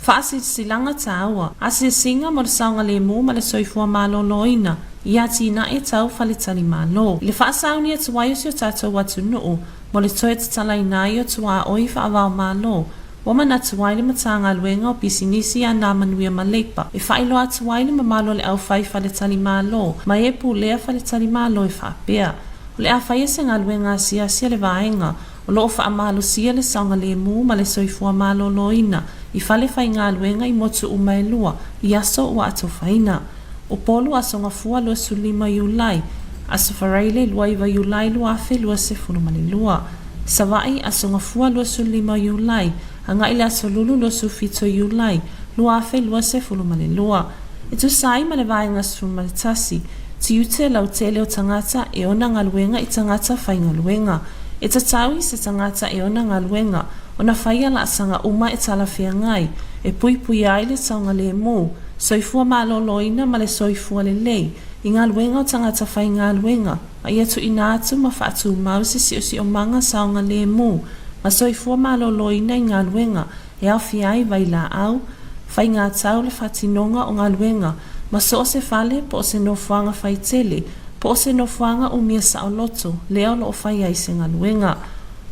Faasilasilaga taua, asiasiga mo le saogalemu ma le soifua maloloina i atinae tau faletalimalo. I le faasauni atu ai o si o tatou atunuu mo le toe tatalaina ai o tuaoi faava-o-Malo, ua manatu ai le Matagaluega o Pisinisi a Nā Manuia ma Leipa e faailoa atu ai le mamalu o le aufai faletalimalo ma e pulea faletalimalo e faapea, O le a faia se galuega asiasi a le vaega o lo o faamalosia le saogalemu ma le soifua maloloina i fale faigaluega i motu uma e lua i aso ua atofaina. Upolu, Aso Gafua 25 Iulai, Aso Faraile 29 Iulai 2022. Savaii, Aso Gafua 25 Iulai, agai le Aso Lulu 27 Iulai 2022. E tusa ai ma le Vaega 11, tiute lautele o tagata e ona galuega i tagata faigaluega. E tatau i se tagata e ona galuega ona faia laasaga uma e talafeagai, e puipuia ai le saogalemu, soifua maloloina ma le soifua lelei i galuega o tagata faigaluega, ma ia tuuina atu ma faatumau se siosiomaga saogalemu ma soifua maloloina i galuega e aofia ai vailaau, faigatau le faatinoga o galuega ma so o se fale po o se nofoaga faitele po o se nofoaga umia saoloto lea o lo o fai ai se galuega.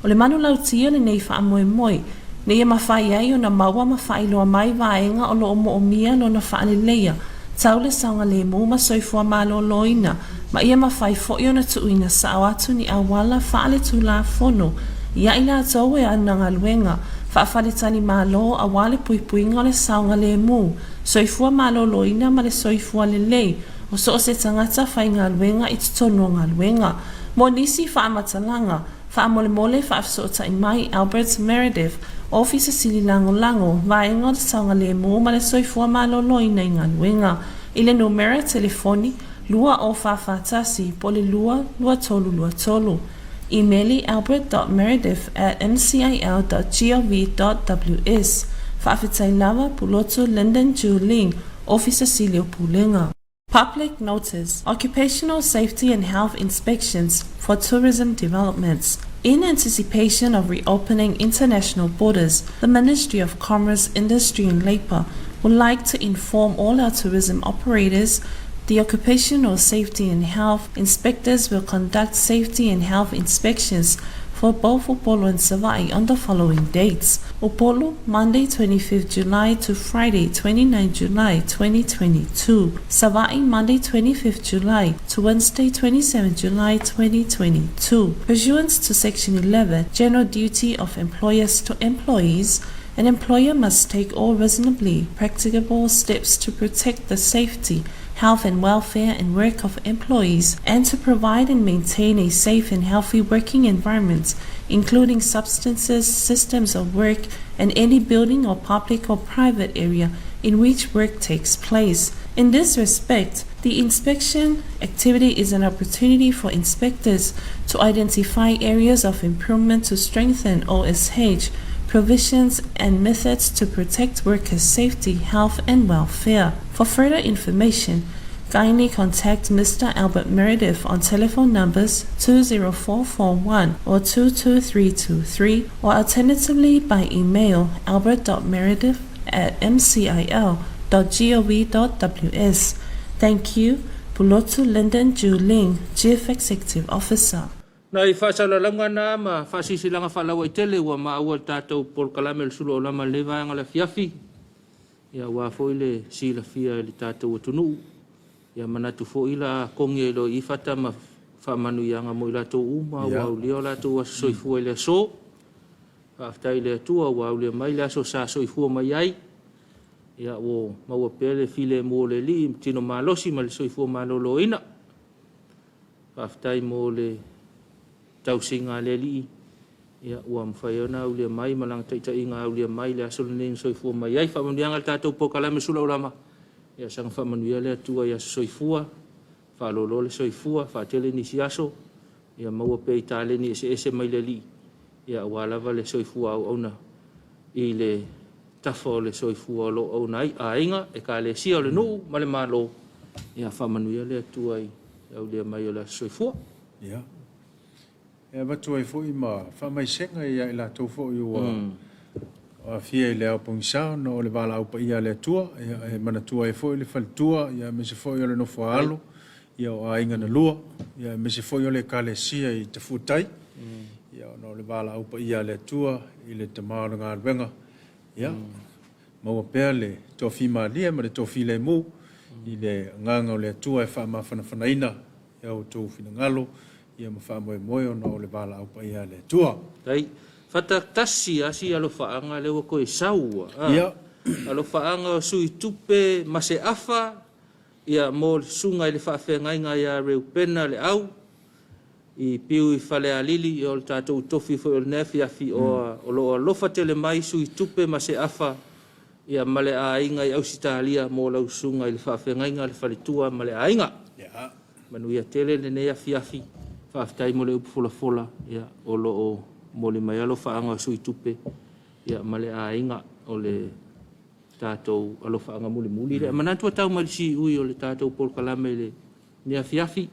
O le manulauti o lenei faamoemoe, ina ia mafai ai ona maua ma faailoa mai vaega o lo o moomia lona faaleleia tau le saogalemu ma soifua maloloina ma ia mafai foi ona tuuina sao atu ni auala faaletulafono ia i latou e ana galuega faafaletalimalo aua le puipuiga o le saogalemu, soifua maloloina ma le soifua lelei o so o se tagata faigaluega i totonu o galuega. Mo nisi faamatalaga, faamolemole faafesootai mai Albert Meredith, Ofisa Sili Lagolago, Vaega o le Saogalemu ma le Soifua Maloloina i Galuega, i le numera telefoni 2041 po o le 2 2323. Imeli albert.meredith at mcil dot gov dot ws. Faafetai lava, Pulotu Lyndon Ju Ling, Ofisa Sili o Pulega. Public Notice, Occupational Safety and Health Inspections for Tourism Developments. In anticipation of reopening international borders, the Ministry of Commerce, Industry and Labour would like to inform all our tourism operators the Occupational Safety and Health Inspectors will conduct safety and health inspections for both Upolu and Savai'i on the following dates. Upolu, Monday 25th July to Friday 29 July 2022. Savai'i, Monday 25th July to Wednesday 27 July 2022. Pursuant to Section 11, General Duty of Employers to Employees, an employer must take all reasonably practicable steps to protect the safety, health and welfare and work of employees and to provide and maintain a safe and healthy working environment, including substances, systems of work, and any building or public or private area in which work takes place. In this respect, the inspection activity is an opportunity for inspectors to identify areas of improvement to strengthen OSH provisions and methods to protect workers' safety, health and welfare. For further information, kindly contact Mr. Albert Meredith on telephone numbers 20441 or 22323 or alternatively by email albert.meredith at mcil.gov.ws. Thank you. Pulotu Lyndon Juling, Chief Executive Officer. Nai faasalalauga na ma faasilasilaga faalauaitele ua maua i le tatou polokalame o le Sulu Aulama i lenei vaega o le afiafi, ia aua foi le silafia e le tatou atunuu. Ia manatu foi la a kogi ai loa i i fata ma faamanuiaga mo i latou uma ua aulia o latou aso soifua i le aso. Faafetai i le Atua ua aulia mai le aso sa soifua mai ai. Ia ua maua pea le filemu o le Alii ma tino malosi ma le soifua maloloina. Faafetai mo le tausiga a le Alii, ia ua mafai ona aulia mai ma lana taitaiga aulia mai le aso lenei na soifua mai ai. Faamanuiaga i le tatou polokalame Sulaulama, ia saga faamanuia le Atua i aso soifua, faalolo le soifua, faatele nisi aso, ia maua pea i taleni eseese mai le Alii, ia aua lava le soifua auauna i le tafa o le soifua o lo o auauna ai aiga, ekalesia o le nuu ma le Malo. Ia faamanuia le Atua i le aulia mai o le aso soifua. Ia. E avatu ai foi ma faamaisega ia i latou foi ua aafia i le ao pogisa ona o le valaau paia a le Atua. Ia, e manatua ai foi le faletua, ia, aemaise foi o le nofo a alo, ia, o aiga na lua, ia, aemaise foi o le ekalesia i Tafuatai, ia, ona o le valaau paia a le Atua i le tama o le galuega. Ia, maua pea le toafimalie ma le toafilemu i le agaga o le Atua e faamafanafanaina i a outou finagalo ia ma faamoemoe ona o le valaau paia a le Atua. Tai, fata tasi a si alofaaga lea ua toe sau a. Ia. Alofaaga o sui tupe ma se afa ia mo le susuga i le faafeagaiga ia Reupena Leau i Piu i Falealili, ia o le tatou tofi foi o lenei afiafi o o lo o alofa tele mai sui tupe ma se afa ia ma le aiga i Ausetalia mo lau susuga i le faafeagaiga le faletua ma le aiga. Ia. Manuia tele lenei afiafi. Faafetai mo le upu folafola ia o lo o momoli mai alofaaga o sui tupe ia ma le aiga o le tatou alofaaga mulimuli lea. Manatu ua tau mai le siui o le tatou polokalame i lenei afiafi.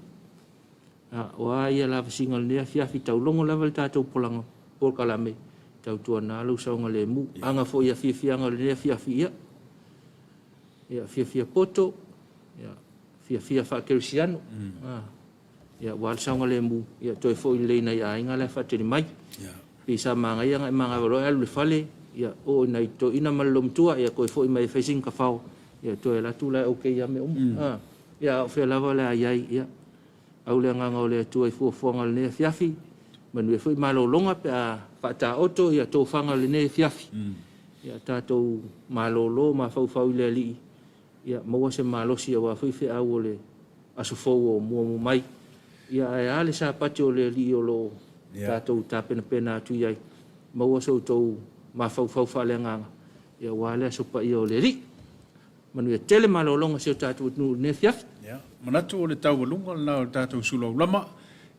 A o a ia lavasiga o lenei afiafi, taulogo lava le tatou polokalame, tautuana lou saogalemu. Aga foi i afiafiaga o lenei afiafi, ia, ia fiafia poto, ia fiafia faakerisiano, a, ia aua le saogalemu, ia toe foi lelei i nai aiga la e faatali mai. Pei sa manaia ona e manava loa e alu i le fale, ia oo i nai toeaiina ma le loomatua, ia toe foi mai e fai sina kafao, ia toe alu atu la e okay lava mea uma. A, ia a o fea lava o le a i ai, ia au le agaga o le Atua i fuafuaga o lenei afiafi, manuia foi malologa pe a faataoto ia tofaga o lenei afiafi. Ia tatou malolo mafaufau i le Alii, ia maua se malosi aua foi feau o le aso fou o muamua mai. Ia ae a le Sapati o le Alii o lo o tatou tapenapena atu i ai, maua so outou mafaufau faaleagaga, ia aua le aso paia o le Alii. Manuia tele malologa a si o tatou atunuu i lenei afiafi. Ia, manatu o le taualuga lena o le tatou sulaulama.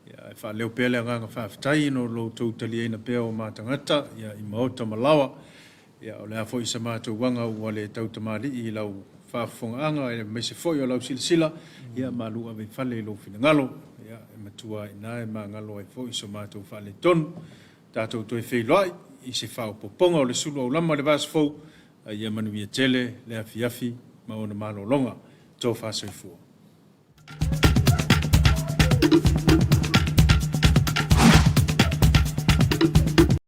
Ia, e faaleo pea le agaga faafetai ona o lo outou taliaina pea o ma tagata, ia, i maota ma laoa. Ia, o le a foi sa matou aga ua le tautamalii i lau faafofogaaga aemaise foi o lau silasila, ia, malu ave i fale i lou finagalo. Ia, e matua i ina e magalo ai foi so matou faaletonu. Tatou toe feiloai i se faaopoopoga o le sulu aulama i le vaiaso fou, a ia manuia tele le afiafi ma ona malologa. Tofa soifua.